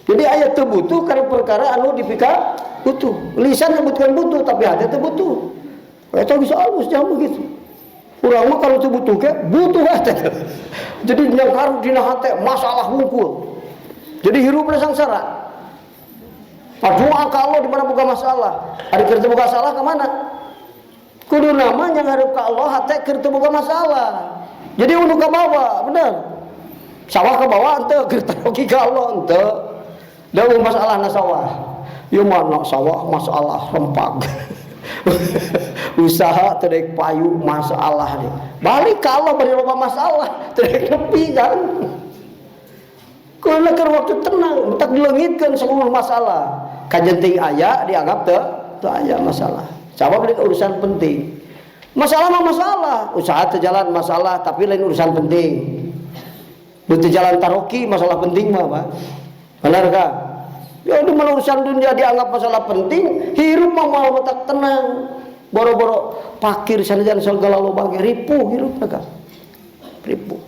Jadi aya teu butuh karena perkara anu dipika butuh. Lisan nyebutkan butuh tapi hati teu butuh. Eta bisa alus jangan begitu. Urang mah kalau teu butuh ke butuh hati. Jadi nyangkar dina hate masalah hungkul. Jadi hirupna sangsara. Doa ka Allah di mana boga masalah. Ari keur teu boga masalah ka mana? Kudu nama ngarep ka Allah hate keur teu boga masalah. Jadi unduh ka bawah, bener. Sawah ka bawah henteu keur taroki ka Allah henteu. Da masalah na sawah. Ieu mah sawah masalah rempag. Usaha teu daek payu masalah deh. Balik ka Allah bari loba masalah, teu daek nepi kan. Kudu keur waktu tenang, tak dileungitkeun seluruh masalah. Kajenting aya dianggap teu aya masalah. Sabab lain urusan penting. Masalah mah masalah, usaha teu jalan masalah, tapi lain urusan penting. Teu jalan taroki masalah penting mah, Pak. Benar kah? Ya udah malah urusan dunia dianggap masalah penting, hirup mah malah tak tenang. Boro-boro pakir sanajan segala loba ge ripuh hirup kah? Ripuh.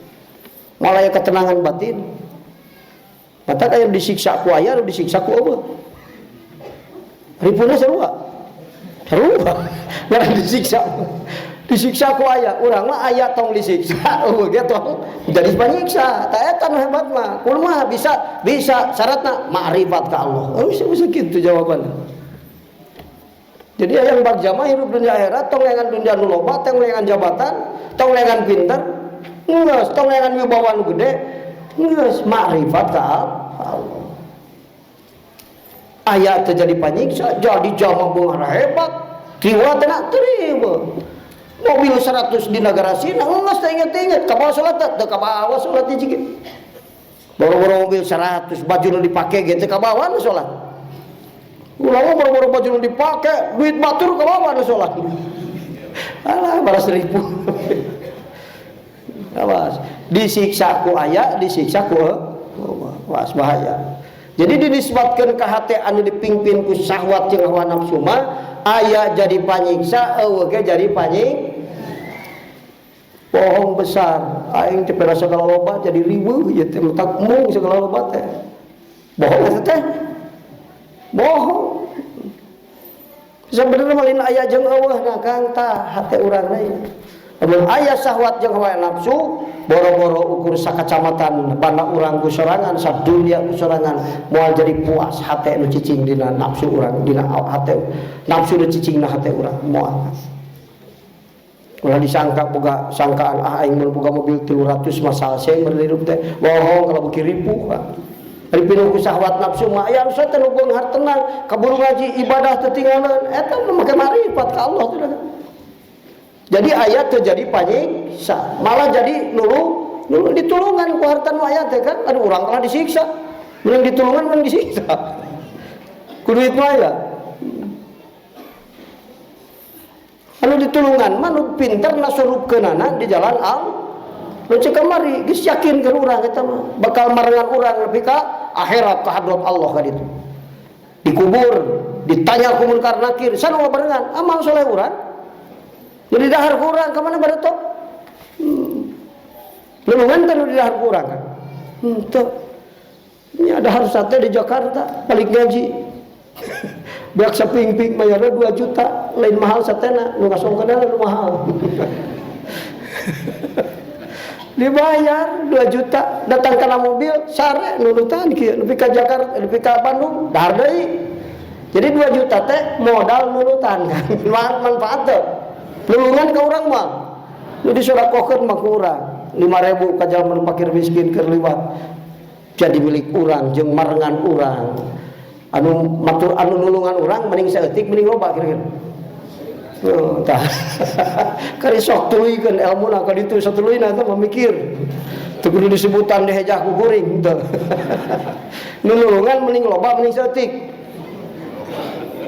Malah ya ketenangan batin. Matak aya disiksa ku aya, disiksa ku eueuh. Ripuhna sarua. Sarua. Ngaran disiksa. Disiksa ku aya, urang mah aya tong disiksa, eueuh ge tong jadi panyiksa. Tah eta nu hebat mah. Kumaha bisa bisa syaratna makrifat ka Allah. Oh, bisa, bisa kitu jawabanna. Jadi yang bagja mah hirup dunia akhirat tong lengan dunia nu loba, tong lengan jabatan, tong lengan pinter, geus tong lengan wibawa nu gede, geus makrifat ka Allah. Aya teh jadi panyiksa, jadi jama beunghar hebat, riwa teh nak terima. Mobil 100 di negara sini, geus teh inget-inget, ka bawah salat teh ka bawah salat hiji ge. Boro-boro mobil 100, baju nu dipake ge teh ka bawah nu salat. Ulama boro-boro baju nu dipake, duit batur ka bawah nu salat. Alah, balas ribu. Awas, disiksa ku aya, disiksa ku awas bahaya. Jadi dinisbatkeun ka hate anu dipimpin ku syahwat jeung hawa nafsu mah aya jadi panyiksa, eueuh ge jadi panyik. Bohong besar, aing teh pera segala loba jadi riweuh ieu teh matak mung segala loba teh. Bohong eta teh. Bohong. Sebenarnya mah lain aya jeung eueuh na Kang tah hate urang deui. Lamun aya syahwat jeung hawa nafsu, boro-boro ukur sakacamatan banda urang ku sorangan, sadunia ku sorangan, moal jadi puas hate nu cicing dina nafsu urang, dina hate nafsu nu cicing na hate urang moal. Ulah disangka boga sangkaan ah aing mun boga mobil 300 mah salse mun hirup teh. Bohong kalau beuki ripuh Pak. Ari pinuh ku syahwat nafsu mah aya nu teh nu beunghar tenang, kaburu ngaji ibadah teu tinggalan, eta mah make marifat ka Allah teh. Jadi ayat terjadi panyiksa, malah jadi nulu ditulungan ku harta nu aya teh kan, aduh urang kalah disiksa. Mending ditulungan mending disiksa. Ku duit nu aya. Anu ditulungan mah nu pinter nasurupkeunana di jalan al. Nu cek kamari geus yakin ke urang eta mah bakal marengan urang nepi ka akhirat ka hadrat Allah ka ditu. Dikubur, ditanya ku munkar nakir, sarua barengan amal soleh urang. Jadi dahar ku urang ka mana bareto? Lulungan teh nu di dahar ku urang kan. Henteu. Nya dahar sate di Jakarta balik ngaji. Beak sapingping bayarna 2 juta, lain mahal satena, nu ngasongkeunana nu mahal. Dibayar 2 juta, datang kana mobil sare nurutan kieu nepi ka Jakarta, nepi ka Bandung, dahar deui. Jadi 2 juta teh modal nurutan kan. Manfaat teh. Nulungan ka urang mah. Nu disodakohkeun mah ku urang. 5.000 ka jalma nu fakir miskin keur liwat. Jadi milik urang jeung marengan urang. Anu matur anu nulungan urang mending saeutik mending loba kira-kira. Tah. Kari sok tuluykeun elmuna ka ditu satuluyna teh memikir. Teu kudu disebutan dihejah ku kuring teu. Nulungan mending loba mending saeutik.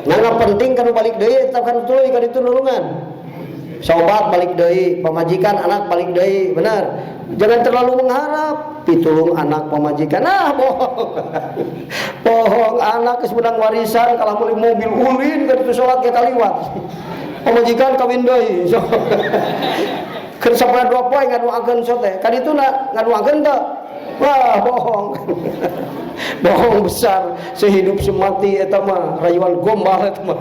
Nangga penting kan balik deui eta kan tuluy ka ditu nulungan. Sobat balik deui, pamajikan anak balik deui, benar. Jangan terlalu mengharap pitulung anak pamajikan. Ah bohong. Bohong anak geus menang warisan kalah meuli mobil ulin ka ditu salat ge kaliwat. Pamajikan kawin deui. So. Keur sapara dua poe ngaduakeun so teh. Ka dituna ngaduakeun teu? Wah, bohong. Bohong besar, sehidup semati eta mah rayuan gombal eta mah.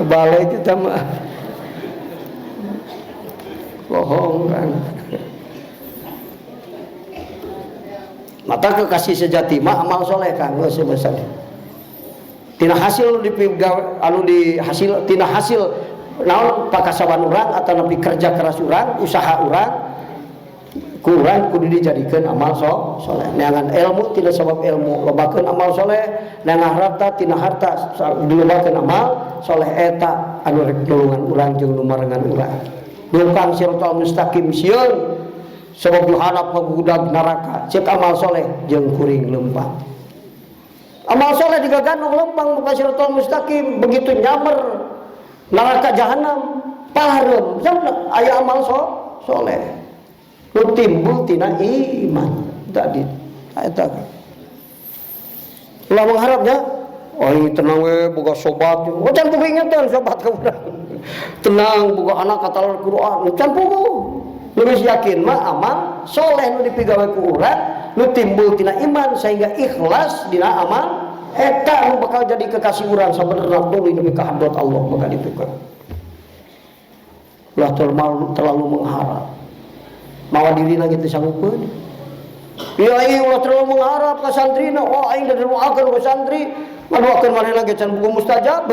Balik eta mah. Bohong kan. Mata kekasih sejati mah amal soleh kan geus besar. Tina hasil dipigawe anu di hasil tina hasil naon pakasaban urang atau nepi kerja keras urang, usaha urang kurang kudu dijadikeun amal soleh. Neangan ilmu tina sabab ilmu lobakeun amal soleh, neangan harta tina harta dilobakeun amal soleh eta anu rek nulungan urang jeung nu marengan urang. Nukang siratal mustaqim sieun sabab dihanap ngagudag neraka ceuk amal soleh jeung kuring leumpang. Amal soleh digagandung lempang muka siratal mustaqim begitu nyamer neraka jahanam pahareum aya amal soleh nu timbul tina iman tadi eta ulah mengharapnya oh ini tenang we boga sobat oh can puguh ingetan sobat ka urang tenang boga anak kata Al-Qur'an can puguh leuwih yakin mah amal soleh nu dipigawe ku urang nu timbul tina iman sehingga ikhlas dina amal eta nu bakal jadi kekasih urang sabenerna tuluy nepi ka hadrat Allah maka ditu kan ulah terlalu mengharap mawa dirina gitu sanggupeun ieu aing ulah terlalu mengharap ka santrina oh aing da doakeun ka santri ngadoakeun manehna ge can buku mustajab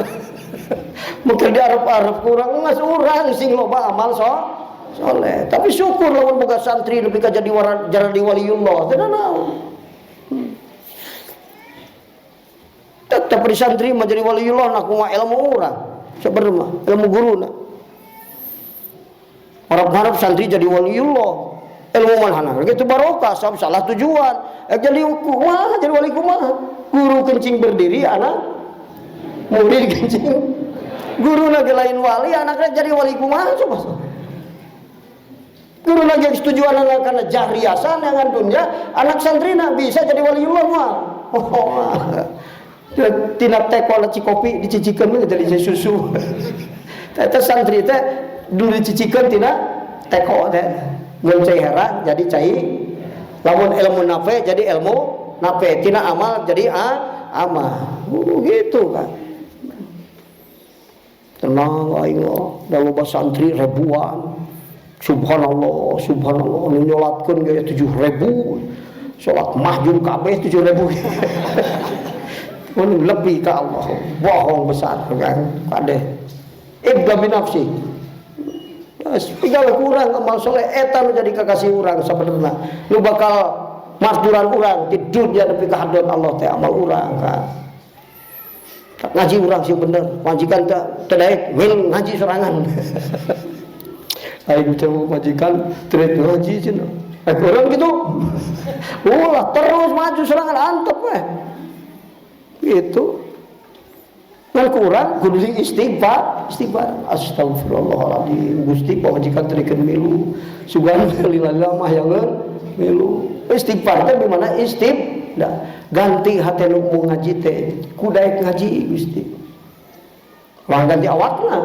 mungkin diarep-arep kurang geus urang sing loba amal soleh tapi syukur lamun boga santri nepi ka jadi jadi waliullah teu naon. Tetep di santri mah jadi waliullah nak kumaha ilmu urang sabenerna ilmu guruna harap-harap santri jadi waliullah ilmu manhana gitu barokah sabab salah tujuan jadi kumaha jadi wali kumaha guru kencing berdiri anak murid kencing guru lagi lain wali anaknya jadi wali kumaha coba guru lagi setujuan anak karena jahriasan dengan dunia anak santrina bisa jadi waliullah mah oh tina teko laci kopi dicicikeun jadi susu eta santri teh dulu dicicikeun tina teko teh ngeun cai herang jadi cai lamun ilmu nafe jadi ilmu nafe tina amal jadi amal gitu kan tenang aing da loba santri ribuan subhanallah subhanallah nu nyolatkeun ge 7.000 salat mahjub kabeh 7.000 mun lebih ka Allah bohong besar kan kade ibda binafsi tinggal kurang amal soleh eta nu jadi kekasih urang sabenerna nu bakal marturan urang di dunia nepi ka hadrat Allah teh amal urang kan ngaji urang sih bener majikan teh teu daek wil ngaji sorangan aing coba majikan teu daek ngaji cenah urang gitu ulah terus maju sorangan antep we gitu ngan kurang kudu istighfar istighfar astagfirullahaladzim Gusti pamajikan teu milu sugan lila-lila mah yang milu istighfar teh bimana istibda ganti hate nu ngaji teh kudaek ngaji Gusti ulah ganti awakna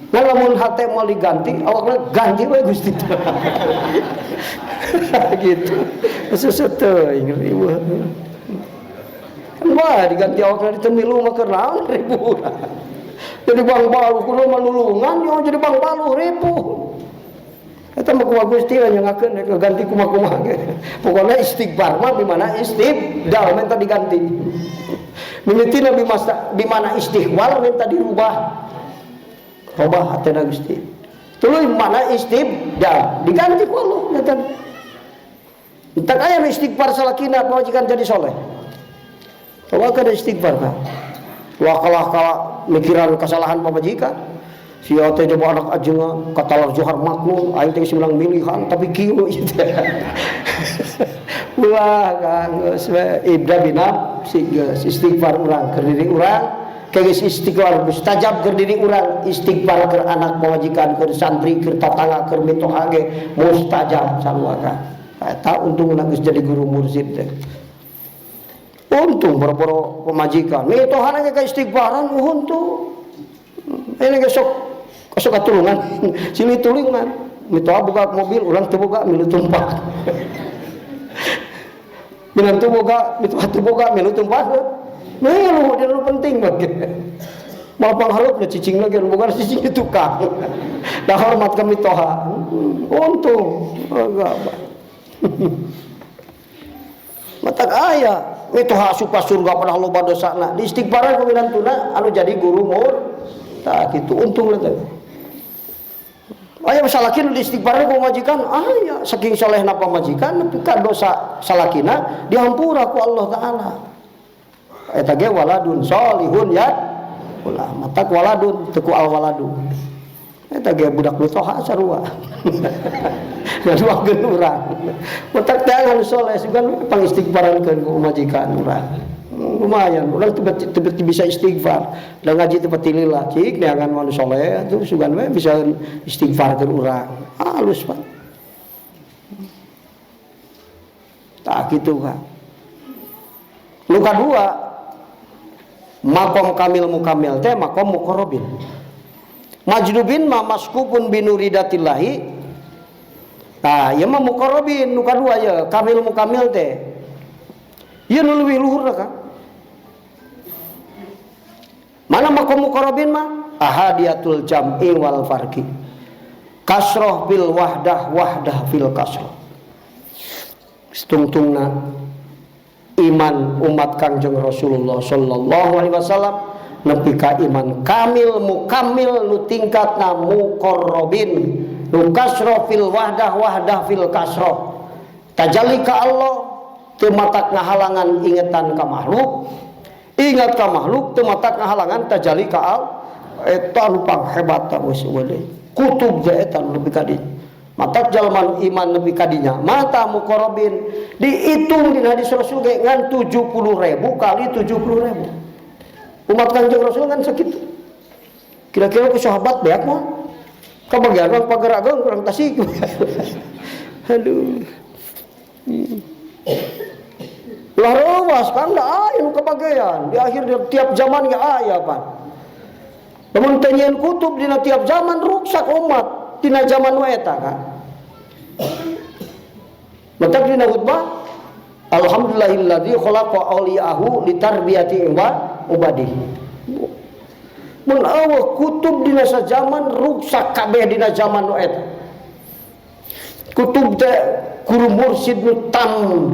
nah lamun hate moal diganti awakna ganti we Gusti gitu susah teuing riweuh. Wah diganti awakna ditemilu mah keur naon ribu. Jadi bang balu kudu manulungan yo jadi bang balu ribu. Eta mah kumaha Gusti nyangakeun rek ganti kumaha-kumaha ge. Pokona istighfar mah bimana istibdal minta diganti. Mimitina bimana istighfar minta dirubah. Robah hatena Gusti. Tuluy mana istibdal diganti ku Allah eta. Entak aya istighfar salakina pamajikan jadi soleh. Coba kada istighfar kan. Wah kalah mikiran kesalahan pamajikan. Sia teh coba anak ajengan katalar Johar Makmur aing teh geus menang milihan tapi kieu ieu teh. Ulah Kang geus we ibda binaf si geus istighfar urang keur diri urang, ke geus istighfar mustajab keur diri urang, istighfar keur anak pamajikan, keur santri, keur tatangga, keur mitoha ge mustajab sarua Kang. Eta untungna geus jadi guru mursyid teh. Untung boro-boro pamajikan mitohana ge ka istighfaran untung. Ini ge sok sok katulungan silih tulungan mitoha buka mobil urang teu boga milu tumpak. Minantu boga mitoha teu boga milu tumpak. Milu dia nu penting mah ge. Malah panghareup cicing lagi nu boga cicing di tukang. Da hormat ka mitoha. Untung enggak. Matak aya mitoha asup ka surga padahal loba dosana. Di istighfaran ku minantuna anu jadi guru mur. Tah kitu untung lah teh. Aya salaki nu diistighfaran ku pamajikan, aya saking solehna pamajikan nepi ka dosa salakina dihampura ku Allah Taala. Eta ge waladun solihun ya. Ulah matak waladun teu ku al waladu. Eta ge budak mitoha sarua. Ngaduakeun urang. Matak teh anu soleh sugan pangistighfarankeun ku pamajikan urang. Lumayan, urang teu bisa istighfar. Da ngaji teu pati lila, cik neangan manu soleh atuh sugan we bisa istighfar keur urang. Halus Pak. Tah kitu Kang. Nu kadua, makom kamil mukamil teh makom muqarrabin. Majdubin ma maskupun binuridatillahi. Tah, ieu mah muqarrabin nu kadua ye, kamil mukamil teh. Ieu nu leuwih luhur Kang. Mana makom muqarrabin mah? Ahadiyatul jam'i wal farqi. Kasroh bil wahdah, wahdah fil kasroh. Setungtungna iman umat Kangjeng Rasulullah sallallahu alaihi wasallam nepi ka iman kamil mukamil nu tingkatna muqarrabin, nu kasroh fil wahdah, wahdah fil kasroh. Tajalli ka Allah teu matak ngahalangan ingetan ka makhluk, ingat ka makhluk teu matak ngahalangan tajalli ka Allah. Eta nu panghebat ta geus eueuh. Kutub teh eta nu nepi ka dinya. Matak jalma iman nepi ka dinya mata muqarrabin dihitung dina hadis Rasul ge ngan 70.000 kali 70.000. Umat Kangjeng Rasul ngan sakitu. Kira-kira ku sahabat beak mah kabagian urang Pagerageung kurang Tasik. Aduh. Lah rewas kan da aya nu kabagean di akhir tiap zaman ge aya pan. Lamun teu nyieun kutub dina tiap zaman ruksak umat dina zaman nu eta kan. Matak dina khutbah alhamdulillahilladzi khalaqa awliya'ahu litarbiyati wa ubadihi. Mun eueuh kutub dina sajaman ruksak kabeh dina zaman nu eta. Kutub teh guru mursyid nu tam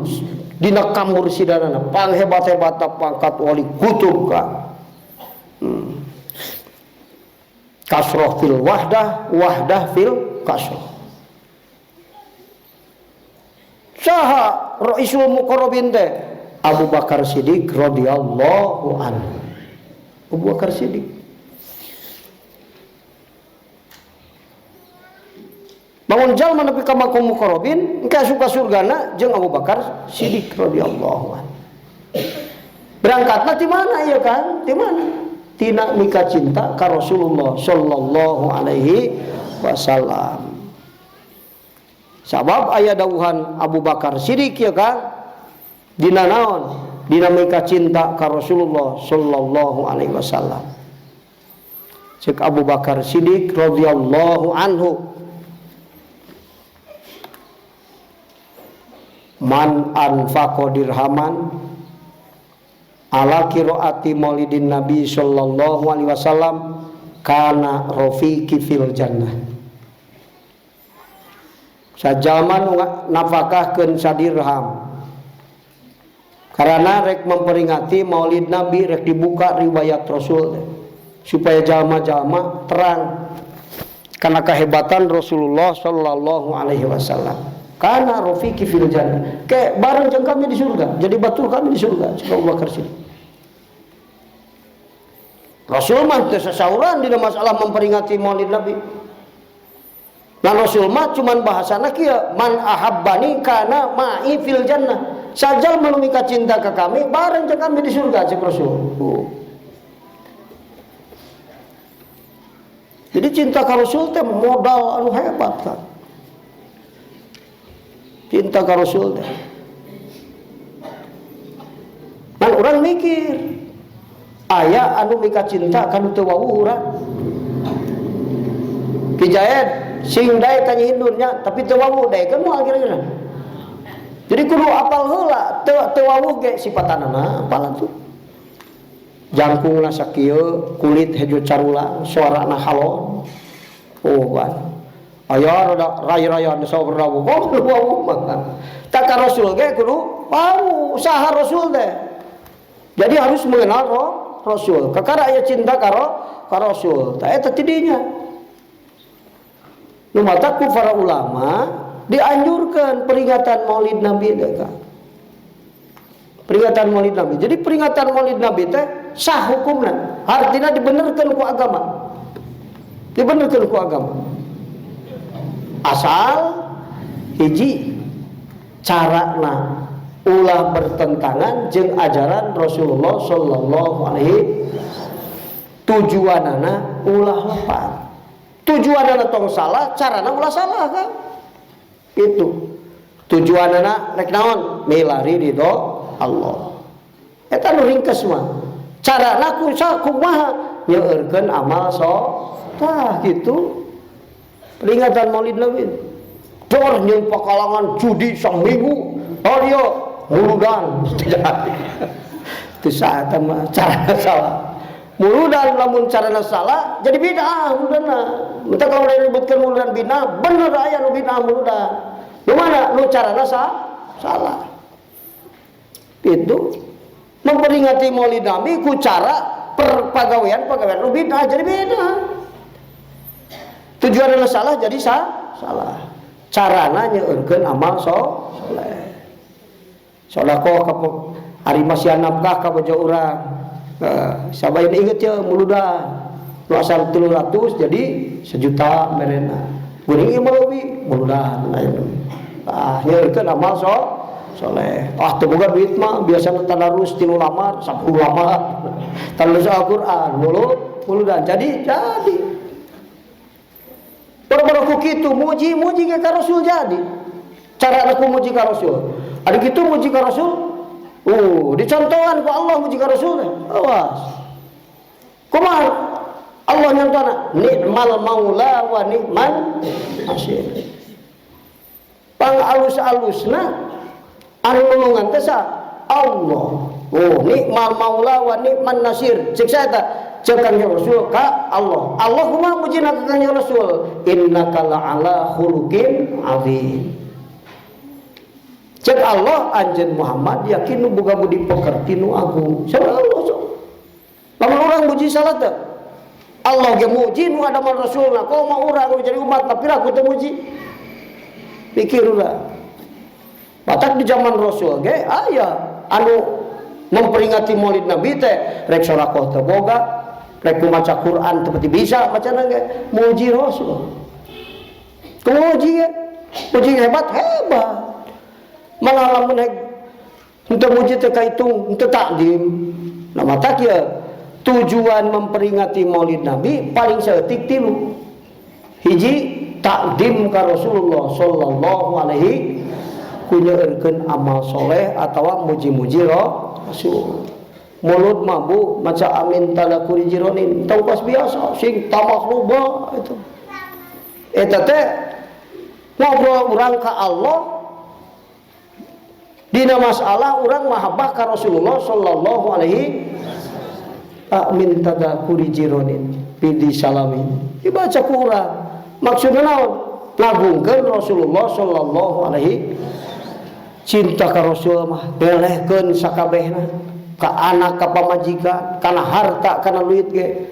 dina kamursidanana panghebat-hebatna pangkat wali kutub ka. Kasroh fil wahdah, wahdah fil kasroh. Saha raisul muqarrabin teh? Abu Bakar Siddiq radhiyallahu anhu. Abu Bakar Siddiq. Bangun jalma nepi ka makom muqarrabin, engke asup ka surgana jeung Abu Bakar Siddiq radhiyallahu anhu. Berangkatna ti mana ieu kan? Ti mana? Tina mika cinta ka Rasulullah sallallahu alaihi wasallam. Sabab aya dawuhan Abu Bakar Siddiq ya kan? Dina naon? Dina mika cinta ka Rasulullah sallallahu alaihi wasallam. Cek Abu Bakar Siddiq radhiyallahu anhu, man anfaqa dirhaman ala qiraati maulidin Nabi sallallahu alaihi wasallam kana rafiqi fil jannah. Sajaman nafakahkeun sadirham karena rek memperingati maulid Nabi, rek dibuka riwayat Rasul supaya jalma-jalma terang karena kehebatan Rasulullah sallallahu alaihi wasallam. Kana rafiqi fil jannah, kayak bareng jeung kami di surga, jadi batur kami di surga. Cik Abu Bakar Siddiq. Rasul mah teu sasauran dina masalah memperingati Maulid Nabi. Nah Rasul mah cuman bahasana kieu, man ahabbani kana ma'i fil jannah. Sajal mika cinta ke kami, bareng jeung kami di surga cek Rasul. Jadi cinta ka Rasul teh modal anu hebat kan. Cinta ka Rasul teh. Kan urang mikir, aya anu mika cinta ka nu teu wawuh urang. Ki Jaed sing daek ka Nyi Hindun nya, tapi teu wawuh daekeun moal kira-kira. Jadi kudu apal heula, teu wawuh ge sipatanana apalan tuh. Jangkungna sakieu, kulit hejo carulang, suarana halon. Oh kan. Aya rada ray-rayan saur rawuh, kok wawuh mah. Tak ka Rasul ge kudu wawuh, saha Rasul teh. Jadi harus mengenal Rasul. Kakara aya cinta ka Rasul. Tah eta tidinya. Nu matak ku para ulama dianjurkan peringatan Maulid Nabi teh. Peringatan Maulid Nabi. Jadi peringatan Maulid Nabi teh sah hukumna. Artinya dibenerkeun ku agama. Dibenerkeun ku agama. Asal hiji carana ulah bertentangan jeung ajaran Rasulullah sallallahu alaihi tujuanana ulah lepat. Tujuanana tong salah, carana ulah salah kan? Itu. Tujuanana rek naon? Milari ridho Allah. Eta nu ringkes mah. Carana ku kumaha? Nyeueurkeun amal tah gitu. Peringatan Maulid Nabi. Dor jeung pakalangan judi saminggu. Oh dia muludan. Itu saat mah carana salah. Muludan lamun carana salah jadi bid'ah muludanna. Entah kalau disebutkan muludan bid'ah, bener aya nu bid'ah muludan. Nu mana nu carana salah. Itu memperingati Maulid Nabi ku cara perpagawean-pagawean nu bid'ah jadi bid'ah. Tujuanna salah jadi salah. Carana nyeueurkeun amal soleh. Sedekah ka ari masihan nafkah ka bojo urang. Sabayan inget ya muludan. Nu asal 300 jadi 1 juta merena. Geuning ieu mah leuwih muludan lain. Ah nyeueurkeun amal soleh. Ah teu boga duit mah biasana tadarus 3 lamar, 10 lamar. Tadarus Al-Qur'an muludan jadi. Baru-baru ku kitu muji-muji ka Rasul jadi. Cara aku muji ka Rasul. Ada kitu muji ka Rasul. Dicontohan ku Allah muji ka Rasul. Awas. Kumaha Allah nyontona nikmal maula wa nikman nasir. Pang alus-alusna anu nulungan teh Allah. Oh, nikmal maula wa nikman nasir. Cek saya teh cek Kanjeng Rasul ka Allah. Allah kumaha mujina ka Kanjeng Rasul? Innaka la'ala khuluqin azim. Cek Allah anjeun Muhammad yakin nu boga budi pekerti nu agung. Saur Allah sok. Lamun urang muji salah teh? Allah ge muji nu ada man Rasulna, komo urang nu jadi umat tapi aku teu muji. Pikir urang. Batak di zaman Rasul ge aya anu memperingati Maulid Nabi teh rek sedekah teu boga, rek maca Quran teu pati bisa macana ge muji Rasul. Muji ge, muji hebat hebat. Malah lamun hek henteu muji teh kaitung henteu takdim. Nah mata kieu tujuan memperingati Maulid Nabi paling saeutik tilu. Hiji takdim ka Rasulullah sallallahu alaihi ku nyeueurkeun amal soleh atawa muji-muji Rasul. Mulut mah bu maca amin talakuri jironin tau pas biasa sing tambah loba itu. Eta teh ngobrol urang ka Allah dina masalah urang mahabbah ka Rasulullah sallallahu alaihi amin tadakuri jironin bidi salamin dibaca ku urang maksudna naon ngagungkeun Rasulullah sallallahu alaihi cinta ka Rasul mah belehkeun sakabehna ka anak ka pamajikan kana harta kana duit ge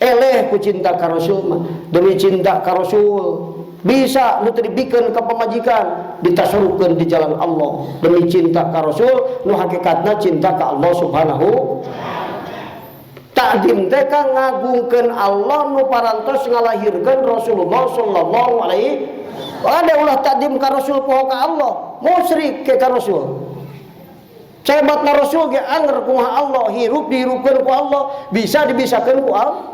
eleh ku cinta ka Rasul mah demi cinta ka Rasul bisa nu teu dibikeun ka pamajikan ditasarukeun di jalan Allah demi cinta ka Rasul nu hakikatna cinta ka Allah Subhanahu. Takdim teh ka ngagungkeun Allah nu parantos ngalahirkeun Rasulullah sallallahu alaihi. Ada ulah takdim ka Rasul poho ka Allah, musyrik ke ka Rasul. Hebatna Rasul ge anger kumaha Allah, hirup dihirupkeun ku Allah, bisa dibisakeun ku Allah.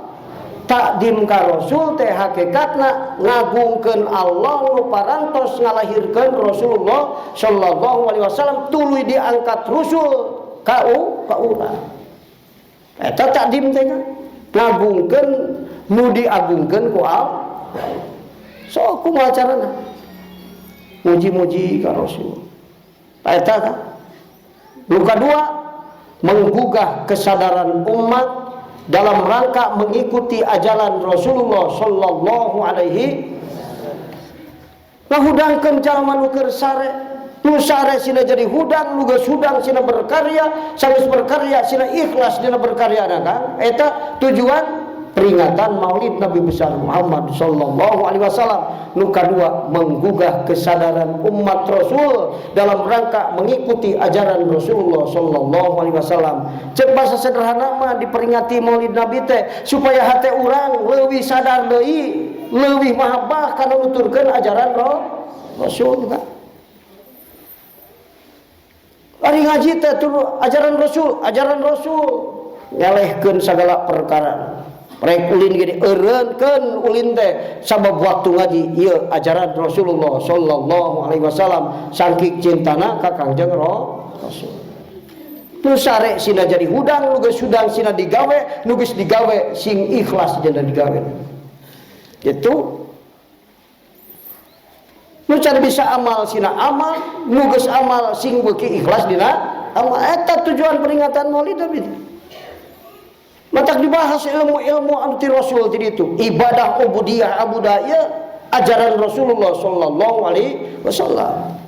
Takdim ka Rasul teh hakikatna ngagungkeun Allah nu parantos ngalahirkeun Rasulullah sallallahu alaihi wasallam tuluy diangkat Rasul ka urang. Eta takdim teh ngagungkeun nu diagungkeun ku Allah. So kumaha carana? Muji-muji ka Rasul. Eta kan. Nu kadua, menggugah kesadaran umat dalam rangka mengikuti ajaran Rasulullah sallallahu alaihi. Ngahudangkeun jalma nu keur sare, nu sare sina jadi hudang, nu geus hudang sina berkarya, sanggeus berkarya sina ikhlas dina berkarya kan. Eta tujuan peringatan Maulid Nabi besar Muhammad sallallahu alaihi wasallam. Nu kadua, menggugah kesadaran umat Rasul dalam rangka mengikuti ajaran Rasulullah sallallahu alaihi wasallam. Cek bahasa sederhana mah diperingati Maulid Nabi teh supaya hate urang leuwih sadar deui, leuwih mahabbah kana nuturkeun ajaran Rasul kan. Ari ngaji teh ajaran Rasul, ajaran Rasul ngelehkeun sagala perkara. Rek ulin gini eureunkeun ulin teh sabab waktu ngaji ieu ajaran Rasulullah sallallahu alaihi wasallam saking cintana ka Kangjeng Rasul. Nu sare sina jadi hudang, nu geus hudang sina digawe, nu geus digawe sing ikhlas dina digawe. Gitu. Nu can bisa amal sina amal, nu geus amal sing beuki ikhlas dina amal. Eta tujuan peringatan Maulid Nabi. Matak dibahas ilmu-ilmu anti Rasul tadi itu, ibadah ubudiyah abudaya ajaran Rasulullah sallallahu alaihi wasallam.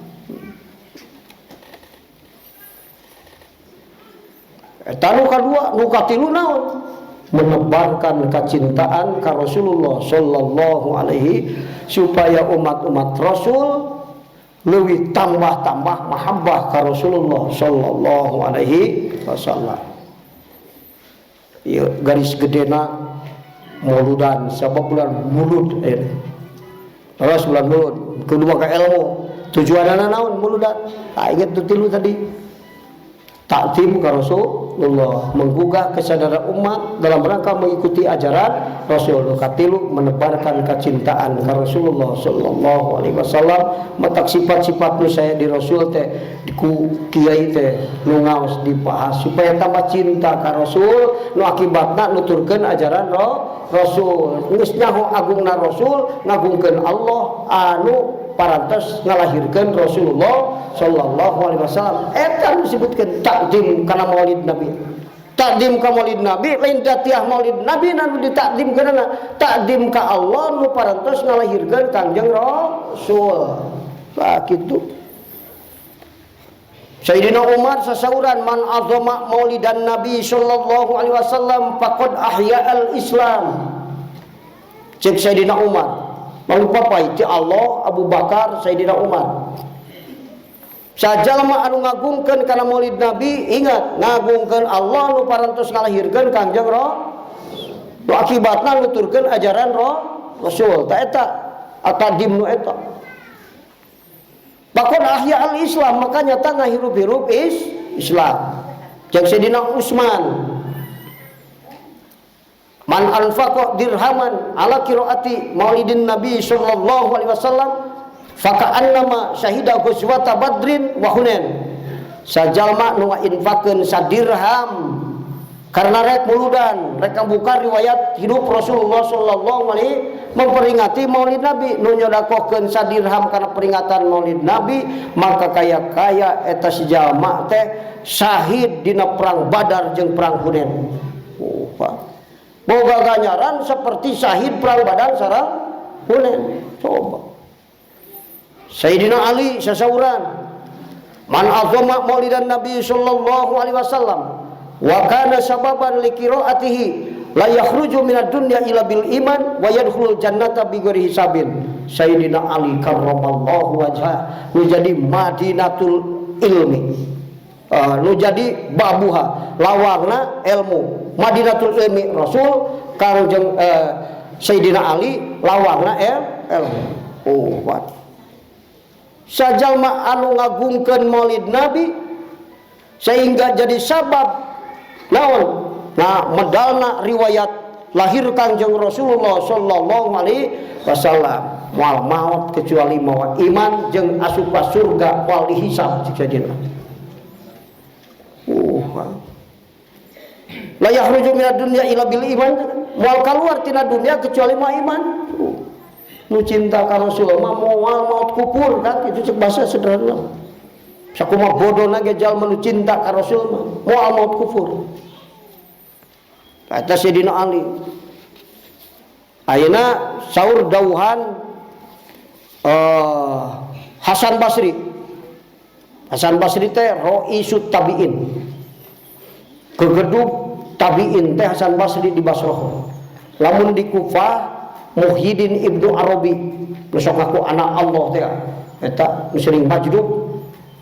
Eta nu kadua, nu katilu naon? Menebarkan kecintaan ka Rasulullah sallallahu alaihi supaya umat-umat Rasul leuwih tambah-tambah mahabbah ka Rasulullah sallallahu alaihi wasallam. Ieu garis gedena muludan, sabab bulan mulud ieu. Terus bulan mulud, kedua ka ilmu. Tujuanana naon muludan? Tah inget tu tilu tadi. Takdim ka Rasulullah, menggugah kesadaran umat dalam rangka mengikuti ajaran Rasulullah. Katilu, menebarkan kecintaan ka Rasulullah sallallahu alaihi wasallam. Matak sifat-sifat nu saya di Rasul teh ku kiai teh nu ngaos dibahas supaya tambah cinta ka Rasul, nu akibatna nuturkeun ajaran Rasul. Geus nyaho agungna Rasul, ngagungkeun Allah anu parantos ngalahirkeun Rasulullah sallallahu alaihi wasallam. Eta nu disebutkeun takdim kana Maulid Nabi. Takdim ka Maulid Nabi lain datiah Maulid Nabi nu ditakdimkeunana, takdim ka Allah nu parantos ngalahirkeun Kangjeng Rasul. Tah kitu. Sayyidina Umar sasauran man azama maulidan Nabi sallallahu alaihi wasallam faqad ahya al-Islam. Cek Sayyidina Umar. Lalu papai ti Allah Abu Bakar Sayyidina Umar. Sajalma anu ngagungkeun kana Maulid Nabi, ingat ngagungkeun Allah nu parantos ngalahirkeun Kangjeng Rasul. Nu akibatna nuturkeun ajaran Rasul. Ta eta atadim nu eta. Bakon ahya al-Islam, makanya tangga hirup-hirup Islam. Cek Sayyidina Utsman, man anfaqa dirhaman ala qiraati maulidin Nabi sallallahu alaihi wasallam faka'annama syahida ghazwata Badrin wa Hunain. Sajalma nu ngainfakeun sadirham karena rek muludan, rek buka riwayat hidup Rasulullah sallallahu alaihi memperingati Maulid Nabi, nu nyodakohkeun sadirham karena peringatan Maulid Nabi, maka kaya-kaya eta si jalma teh syahid dina perang Badar jeung perang Hunain. Oh, Pak. Boga ganjaran seperti syahid perang Badar sareng Hunain. Coba. Sayyidina Ali sasauran, man azama maulidan Nabi sallallahu alaihi wasallam wa kana sababan liqiraatihi la yakhruju minad dunya illa bil iman wa yadkhulul jannata bighairi hisabin. Sayyidina Ali karramallahu wajhah nu jadi Madinatul ilmi, nu jadi babuha lawangna ilmu. Ilmu Madinatul Ilmi Rasul Kangjeng Sayyidina Ali lawangna ilmu. Oh, what? Sajalma anu ngagungkeun Maulid Nabi sehingga jadi sabab naon? Nah, medalna riwayat lahir Kangjeng Rasulullah sallallahu alaihi wasallam, moal maot kecuali mawa iman jeung asup ka surga moal dihisab cik Sayyidina. La yakhruju minad dunya illa bil iman, moal keluar tina dunia kecuali mawa iman. Nu cinta ka Rasul mah moal maot kupur kan itu cek bahasa sederhana. Sakumaha bodona ge jalma nu cinta ka Rasul mah moal maot kufur. Eta Sayyidina Ali. Ayeuna saur dauhan Hasan Basri. Hasan Basri teh raisut tabiin. Kegedug tabiin teh Hasan Basri di Basrah. Lamun di Kufah Muhyiddin Ibnu Arabi nu sok ngaku anak Allah teh eta nu sering majdub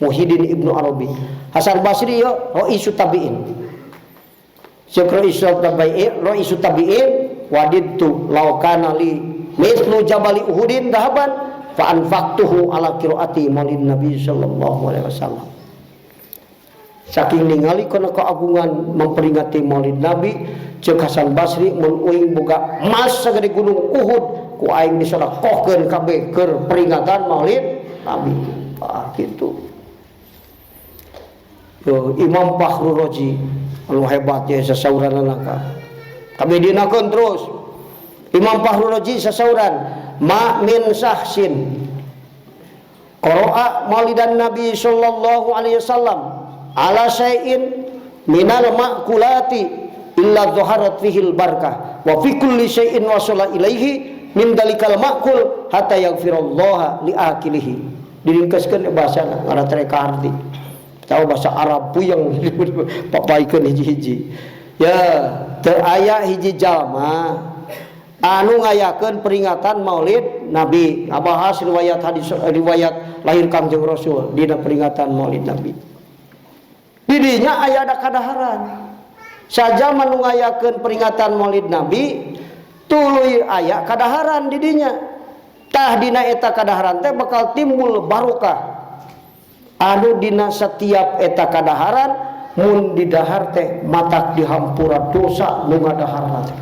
Muhyiddin Ibnu Arabi. Hasan Basri yo raisut tabiin. Cek raisut tabiin, raisut tabiin wadidtu law kana li mithlu jabali Uhudin dahaban fa anfaqtuhu ala qiraati maulid Nabi sallallahu alaihi wasallam. Saking ningali kana keagungan memperingati Maulid Nabi, cek Hasan Basri mun uing boga emas sagede gunung Uhud ku aing disodakohkeun kabeh keur peringatan Maulid Nabi. Ah gitu. Yo, Imam Fakhrur Razi anu hebatnya sasauranana ka. Kabeh dinakeun terus. Imam Fakhrur Razi sasauran ma min sahsin qara'a maulidan Nabi sallallahu alaihi wasallam ala syai'in minal ma'kulati illa dhaharat fihil barkah wa fi kulli syai'in wasala ilaihi min dalikal ma'kul hatta yaghfirallaha li akilihi. Diringkeskeun bahasana ngaran reka arti. Tahu bahasa Arab puyeng papaikeun hiji-hiji. Ya, teu aya hiji jalma anu ngayakeun peringatan Maulid Nabi. Ngabahas riwayat hadis riwayat lahir Kangjeng Rasul dina peringatan Maulid Nabi. Didinya aya ada kadaharan. Saja nu ngayakeun peringatan Maulid Nabi tuluy aya kadaharan didinya. Tah dina eta kadaharan teh bakal timbul barokah. Anu dina setiap eta kadaharan mun didahar teh matak dihampura dosa nu ngadaharna teh.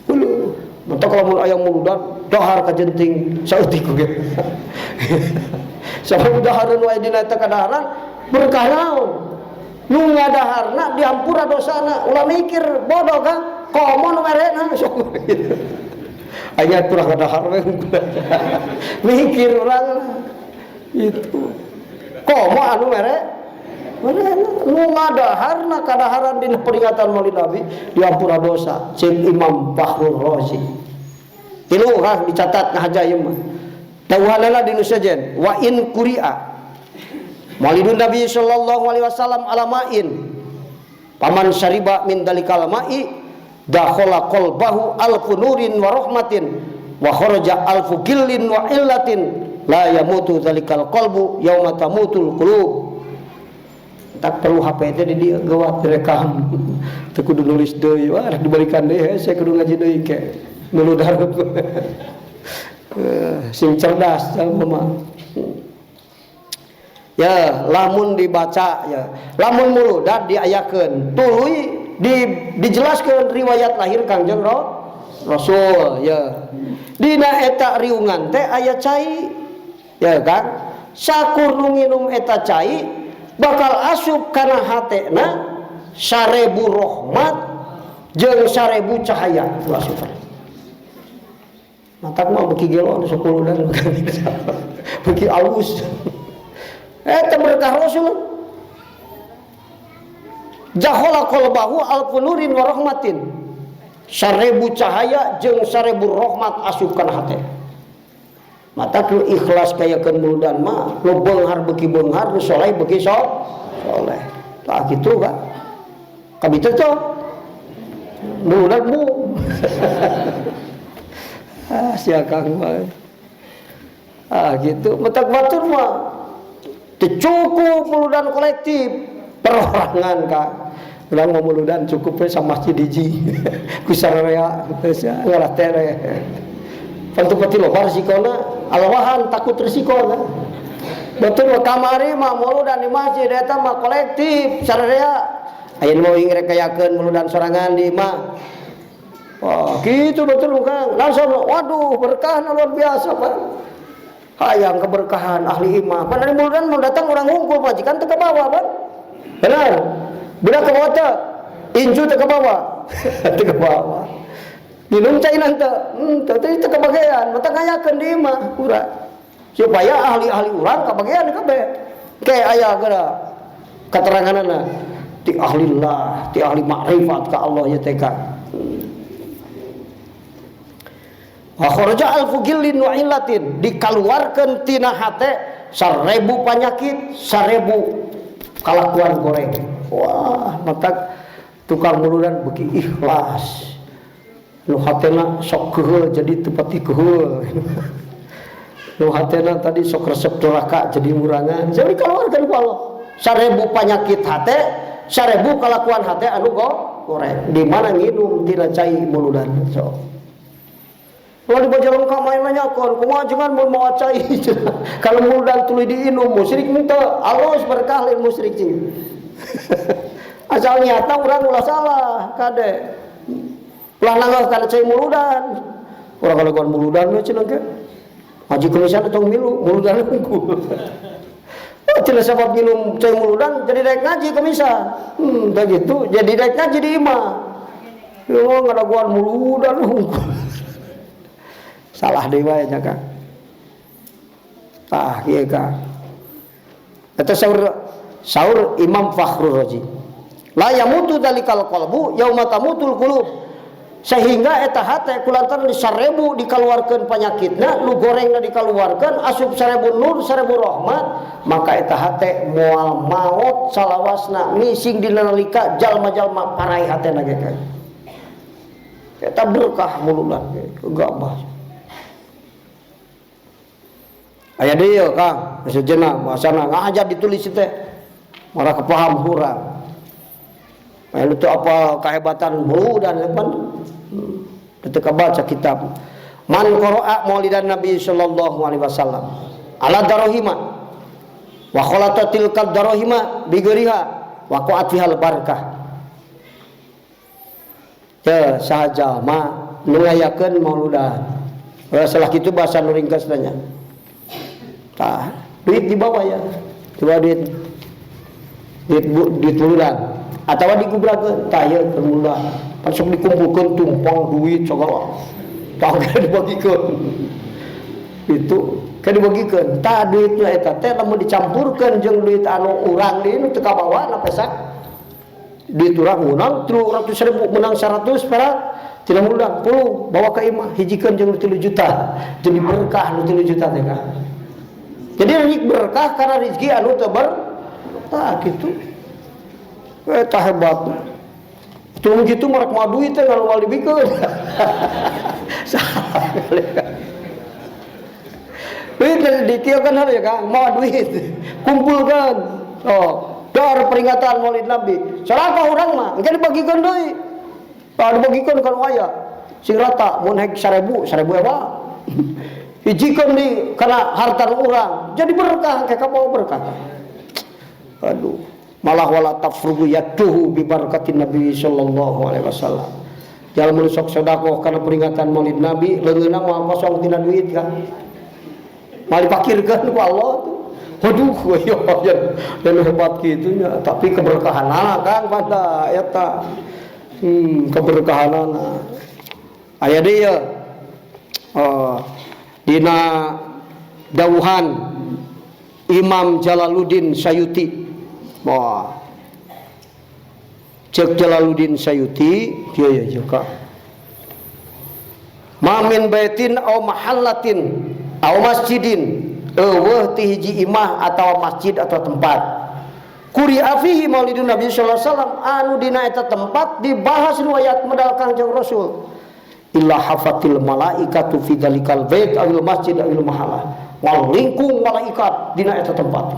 Hulu, matak lamun aya muludan dahar kajenting saeutik oge. Sabab dahareun wae dina eta kadaharan berkah naon? Nu ngadaharna dihampura dosana, ulah mikir bodoh kan komo nu merena sok. Aya kurang ngadahar we mikir urang itu. Komo anu mere nu ngadaharna kadaharan dina peringatan Maulid Nabi diampura dosa cek Imam Fakhrur Razi. Tilu kah dicatat ngahaja ieu mah. Dawuhanana di nu sejen wa in quri'a Maulidun Nabi sallallahu alaihi wasallam ala ma'in paman syariba min dalikal ma'i dakhala qalbahu alfu nurin wa rahmatin wa kharaja alfu gillin wa illatin la yamutu dzalikal qalbu yauma tamutul qulub. Tak perlu HP teh di dieu gawat direkam. Teu kudu nulis deui, wah rek dibalikan deui saya kudu ngaji deui ke. Nuludar. Sing cerdas jalma mah. Ya, lamun dibaca ya. Lamun muludan diayakeun, tuluy dijelaskeun riwayat lahir Kangjeng Rasul ya. Dina eta riungan teh aya cai. Ya kan? Sakur nu nginum eta cai bakal asup kana hatena 1000 rahmat jeung 1000 cahaya asup. Matak mah beuki gelo anu 10 dan beuki alus. Eta berkah Rasul. Jahola qalbahu alfu nurin wa rahmatin. 1000 cahaya jeung 1000 rahmat asup kana hate. Mata ku ikhlas kayakeun muludan mah nu beunghar beuki beunghar, nu soleh beuki soleh. Tah kitu kan. Kabita tuh muludan bu. Ah sia Kang mah. Ah gitu, matak batur mah teu cukup muludan kolektif perorangan Kang. Urang mah muludan cukup we sama masjid hiji. Ku sararea geus ngalah tere. Pantu pati loba resikona, alawahan takut resikona. Betul kamari mah muludan di masjid eta mah kolektif sararea. Ayeuna mah rek kayakeun muludan sorangan di imah. Wah, gitu betul Kang. Langsung waduh berkah luar biasa, Pak. Hayang keberkahan ahli imah. Pan ari muludan mau datang urang hungkul majikan teu kabawa, Pan. Benar. Budak kebawa teu? Incu teu kabawa. Teu kabawa. Minum cainan teu? Teu teu kebagian, mata ngayakeun di imah urang. Supaya ahli-ahli urang kabagian kabeh. Ke aya geura keteranganna ti ahli Allah, ti ahli makrifat ka Allah ya teh ka. Akhraja alfu gillin wa illatin, dikaluarkeun tina hate 1000 panyakit, 1000 kalakuan goreng. Wah, matak tukang muludan beuki ikhlas. Nu hatena sok keuheul jadi teu pati keuheul. Nu hatena tadi sok resep doraka jadi murangan. Jadi dikaluarkeun ku Allah. 1000 panyakit hate, 1000 kalakuan hate anu goreng. Di mana nginum tina cai muludan sok. Kalau di Majalengka main nanyakan, kumaha jangan mau mawa cai. Kalau muludan tuluy diinum musyrik henteu, alus berkah lain musyrik cing. Asal niatna urang ulah salah kade. Ulah nanggah kana cai muludan. Urang kalakuan muludan we cenah ge. Haji kemisan tong milu, muludan unggul. Oh, cenah sabab minum cai muludan jadi daek ngaji kemisan. Tah gitu, jadi daek ngaji di imah. Yo ngadaguan muludan unggul. Salah deui wae nya Kang. Tah kieu Kang. Eta saur Imam Fakhrur Razi. La yamutu dzalikal qalbu yauma tamutul qulub. Sehingga eta hate kulantaran di 1000 dikaluarkeun panyakitna, nu gorengna dikaluarkeun, asup 1000 nur, 1000 rahmat, maka eta hate moal maot salawasna mising dina nalika jalma-jalma parai hatena ge Kang. Eta berkah muludan ge gabah. Aya deui ye Kang, sejenah bahasana ngajar ditulis teh. Marah kepaham kurang. Aya nu teu apa kehebatan muludan pan. Ketika baca kitab Man qara'a maulidan Nabi sallallahu alaihi wasallam ala darahima wa khalata tilkal darahima bigeriha wa qa'at fihal barakah. Ya saha jalma nu ngayakeun mauludan. Salah kitu bahasa nu ringkasna nya. Tah, duit dibawa ya. Dibawa duit. Duit duit muludan atawa digubrakeun tah ieu keur muludan. Pan sok dikumpulkeun tumpang duit sagala. Tah dibagikeun. Itu ke dibagikeun. Tah duitna eta teh lamun dicampurkeun jeung duit anu urang deui nu teu kabawa na pesak. Duit urang menang 300.000 menang 100 perak tina muludan puluh bawa ka imah hijikeun jeung 3 juta. Jadi berkah nu 3 juta teh Kang. Jadi rezeki berkah karena rezeki anu teu ber tah kitu. Eta hebat. Tunggu gitu merek mau duit teh kalau mau dibikeun. Salah. Duit ditieukeun heula ya Kang, mau duit. Kumpulkeun. Oh, dar peringatan Maulid Nabi. Salaka urang mah engke dibagikeun deui. Tah dibagikeun ka nu aya. Sing rata mun hek 1000, 1000 ewa. Hijikeun di kana harta nu urang. Jadi berkah engke kabawa berkah. Aduh. Malah wala tafrugu yaduhu bi barakatin Nabi sallallahu alaihi wasallam. Jalma nu sok sedekah kana peringatan Maulid Nabi leungeunna moal kosong tina duit kan. Moal dipakirkeun ku Allah tuh. Waduh, ya, ya, dan hebat kitu nya, tapi keberkahanana Kang pada eta. Keberkahanana. Aya deui ya. Oh, dina dawuhan Imam Jalaluddin Sayuti. Wah. Cek Jalaluddin Sayuti, kieu ya juga. Ma min baitin au mahallatin au masjidin eueuh ti hiji imah atau masjid atau tempat. Quri'a fihi maulidun Nabi sallallahu alaihi wasallam anu dina eta tempat dibahas riwayat medal Kangjeng Rasul. Illa hafatil malaikatu fi dzalikal bait awil masjid awil mahallah. Ngalingkung malaikat dina eta tempat.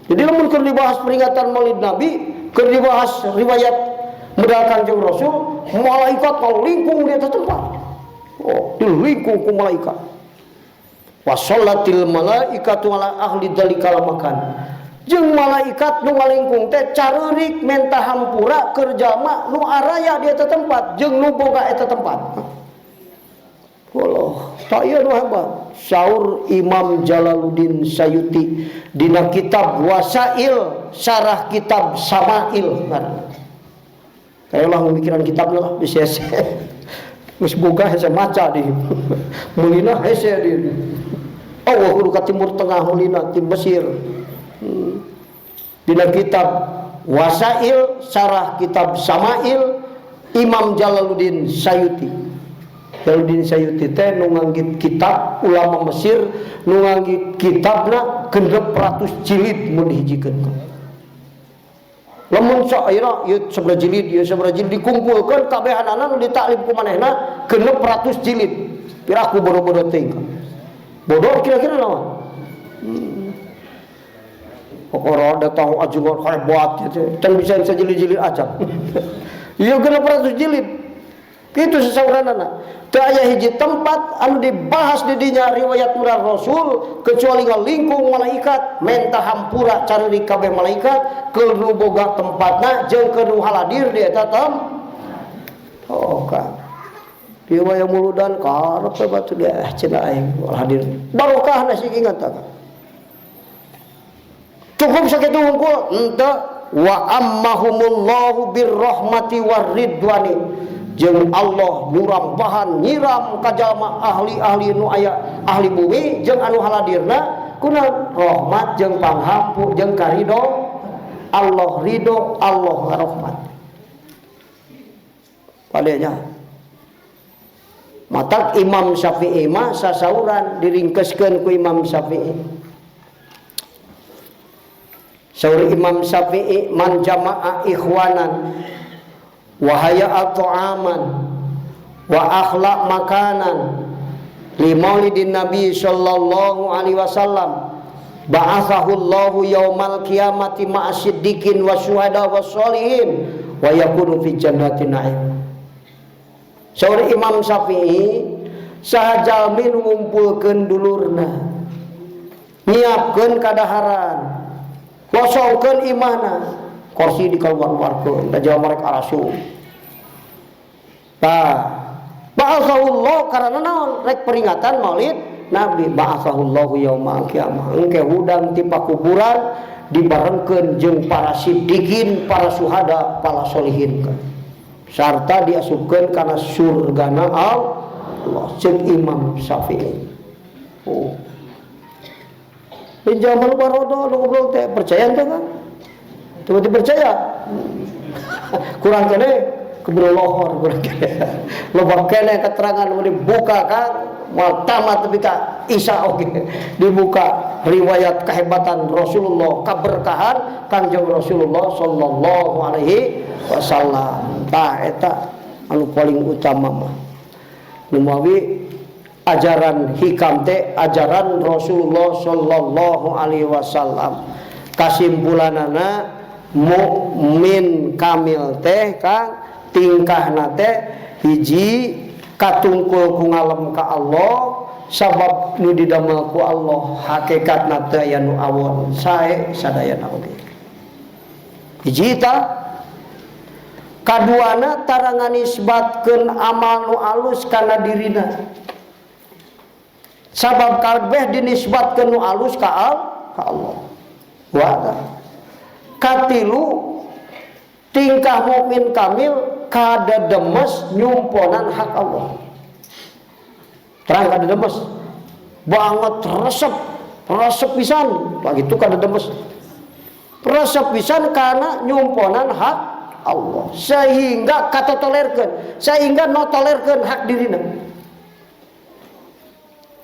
Jadi lamun keur dibahas peringatan Maulid Nabi, Keur dibahas riwayat modal Kangjeng Rasul, malaikat lingkung di atas tempat. Oh, dilingkung ku malaikat. Wa shallatil malaikatu ala ahli dzalikal makan. Jeung malaikat nu ngalingkung teh careurik menta hampura keur jalma nu araya di eta tempat jeung nu boga eta tempat. Allah, tak ieu nu hebat. Saur Imam Jalaluddin Sayuti dina kitab Wasail syarah kitab Samail. Kayak lah memikiran kitabnya lah bisa hese. Geus boga hese maca di. Meulina hese di. Allah kudu ka Timur Tengah meulina ti Mesir. Dina kitab Wasail syarah kitab Samail Imam Jalaluddin Sayuti. Jalaluddin Sayuti teh nu nganggit kitab ulama Mesir nu nganggit kitabna 600 jilid mun dihijikeun. Lamun sok ayeuna ieu sabaraha jilid, ieu sabaraha jilid dikumpulkeun kabehanana nu ditaklif ku manehna 600 jilid. Piraku bodoh-bodoh teuing. Bodoh kira-kira naon? Pokoknya datang ajuan hebat gitu. Can bisa bisa jilid-jilid aja. Iya 600 jilid. Itu sesauranana. Teu aya hiji tempat anu dibahas di dinya riwayat murah Rasul kecuali ngalingkung malaikat menta hampura careurik kabeh malaikat keur nu boga tempatna jeung keur nu haladir di eta tem. Oh kan. Ieu mah muludan karep batu dia cenah aing hadir. Barokah nasi ingat tak. Cukup sakitu hungkul henteu wa ammahumullahu birrahmati warridwani jeung Allah nyurampahan nyiram ka jalma ahli-ahli nu aya ahli bumi jeung anu haladirna kuna rahmat jeung panghampu jeung karido Allah ridho Allah rahmat padanya matak Imam Syafi'i mah sasauran diringkeskeun ku Imam Syafi'i. Saur Imam Syafi'i man jama'a ikhwanan wa haya'a ta'aman wa akhlaq makanan li maulidin nabi sallallahu alaihi wasallam ba'athahu Allahu yaumal qiyamati ma'a siddiqin wa syuhada wa sholihin wa yakunu fi jannatin na'im. Saur Imam Syafi'i saha jalmi nu ngumpulkeun dulurna nyiapkeun kadaharan kosongkeun imahna kursi dikaluar-luarkeun da jalma rek arasuk tah ba'athahullah karena naon rek peringatan maulid Nabi ba'athahullahu yaumal qiyamah engke hudang ti pakuburan dibarengkeun jeung para siddiqin para suhada para solihin sarta diasupkeun kana surgana Allah ceuk Imam Syafi'i. Oh pinjaman barodo nu ngobrol teh percaya teh kan? Tiba-tiba percaya. Kurang kene keburu lohor kurang kene. Loba kene keterangan nu dibuka kan moal tamat tepi ka Isa oge dibuka riwayat kehebatan Rasulullah, keberkahan Kangjeng Rasulullah sallallahu alaihi wasallam. Tah eta anu paling utama mah. Numawi ajaran hikam teh ajaran Rasulullah sallallahu alaihi wasallam. Kasimpulanana mukmin kamil teh Kang tingkahna teh hiji katungkul ku ngalem ka Allah sabab nu didamel ku Allah hakikatna teh aya nu awon sae sadayana oge. Hiji tah kaduana tara nganisbatkeun amal nu alus kana dirina. Sabab kabeh dinisbatkeun nu alus ka Allah. Wa katilu tingkah mukmin kamil kadademes nyumponan hak Allah. Terang kadademes banget resep, resep pisan. Begitu kadademes. Resep pisan karena nyumponan hak Allah sehingga katotolerkeun, sehingga notolerkeun hak dirina.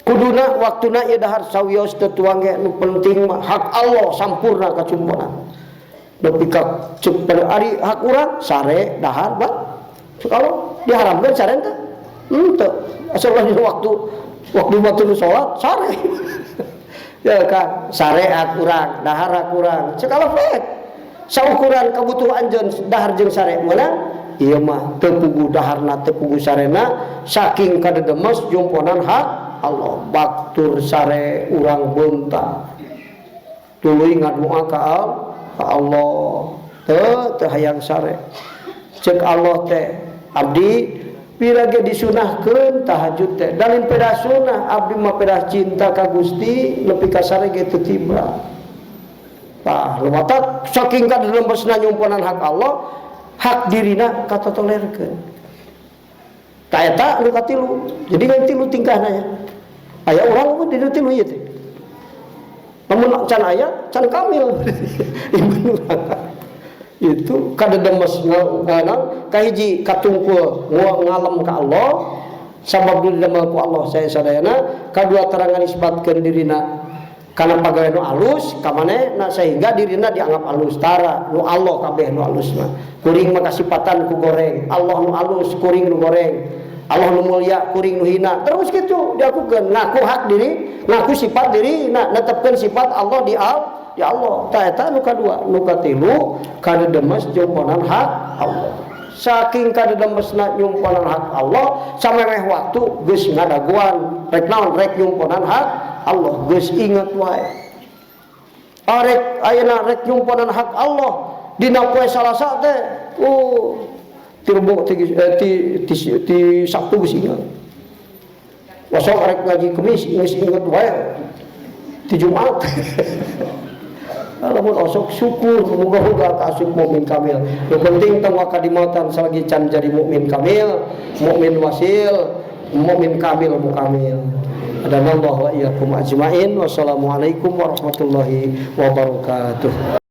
Kuduna waktuna ieu dahar sawios teu tuang ge nu penting mah hak Allah sampurna kacumponan. Nepi ka ceuk ari hak urang sare dahar bat. Kalau diharamkeun sare teh henteu. Asal ulah dina waktu waktu nu salat sare. Ya kan sare hak urang, dahar hak urang. Ceuk Allah bae. Saukuran kebutuhan anjeun dahar jeung sare meunang. Ieu mah teu puguh daharna, teu puguh sarena, saking kadedemes jumponan hak Allah. Batur sare urang beunta, tuluy ngadua ka Allah, teu teu hayang sare. Cek Allah teh, "Abdi, pira ge disunahkeun tahajud teh, dalin pedah sunah, abdi mah pedah cinta ka Gusti nepi ka sare ge teu tibra." Tah, lumatak saking kadedemesna nyumponan hak Allah, hak dirina katotolerkeun. Tah, eta nu katilu. Jadi ngan tilu tingkahna nya. Aya urang mah di tilu ieu teh. Lamun can aya, can kamil. Iman urang itu kadedemes nganan. Kahiji, katungkul ngalem ka Allah sabab didamel ku Allah saya sadayana. Kadua, terangan isbatkeun dirina kana pagawe nu alus ka manehna sehingga dirina dianggap alus. Tara nu Allah kabeh nu alus mah, kuring mah kasipatan ku goreng. Allah nu alus, kuring nu goreng. Allah nu mulia, kuring nu hina. Terus gitu diakukeun, ngaku hak diri, ngaku sifat diri, nah, netepkeun sifat Allah di al di Allah. Tah, eta nu kadua. Nu katilu, kadedemes jumponan hak Allah. Saking kadedemesna nyumponan hak Allah, samemeh waktu geus ngadaguan rek naon, rek nyumponan hak Allah. Geus inget wae arek ayeuna rek nyumponan hak Allah dina poe Salasa teh, oh, ti Rebo, ti Sabtu geus inget. Osok rek ngaji Kemis, geus inget wae ti Jumat. Lamun osok syukur, moga-moga kaasup mukmin kamil. Nu penting tong waka dimautan salagi can jadi mukmin kamil, mukmin wasil, mukmin kamil mukamil. Hadanallah wa iyyakum ajmain. Wassalamualaikum warahmatullahi wabarakatuh.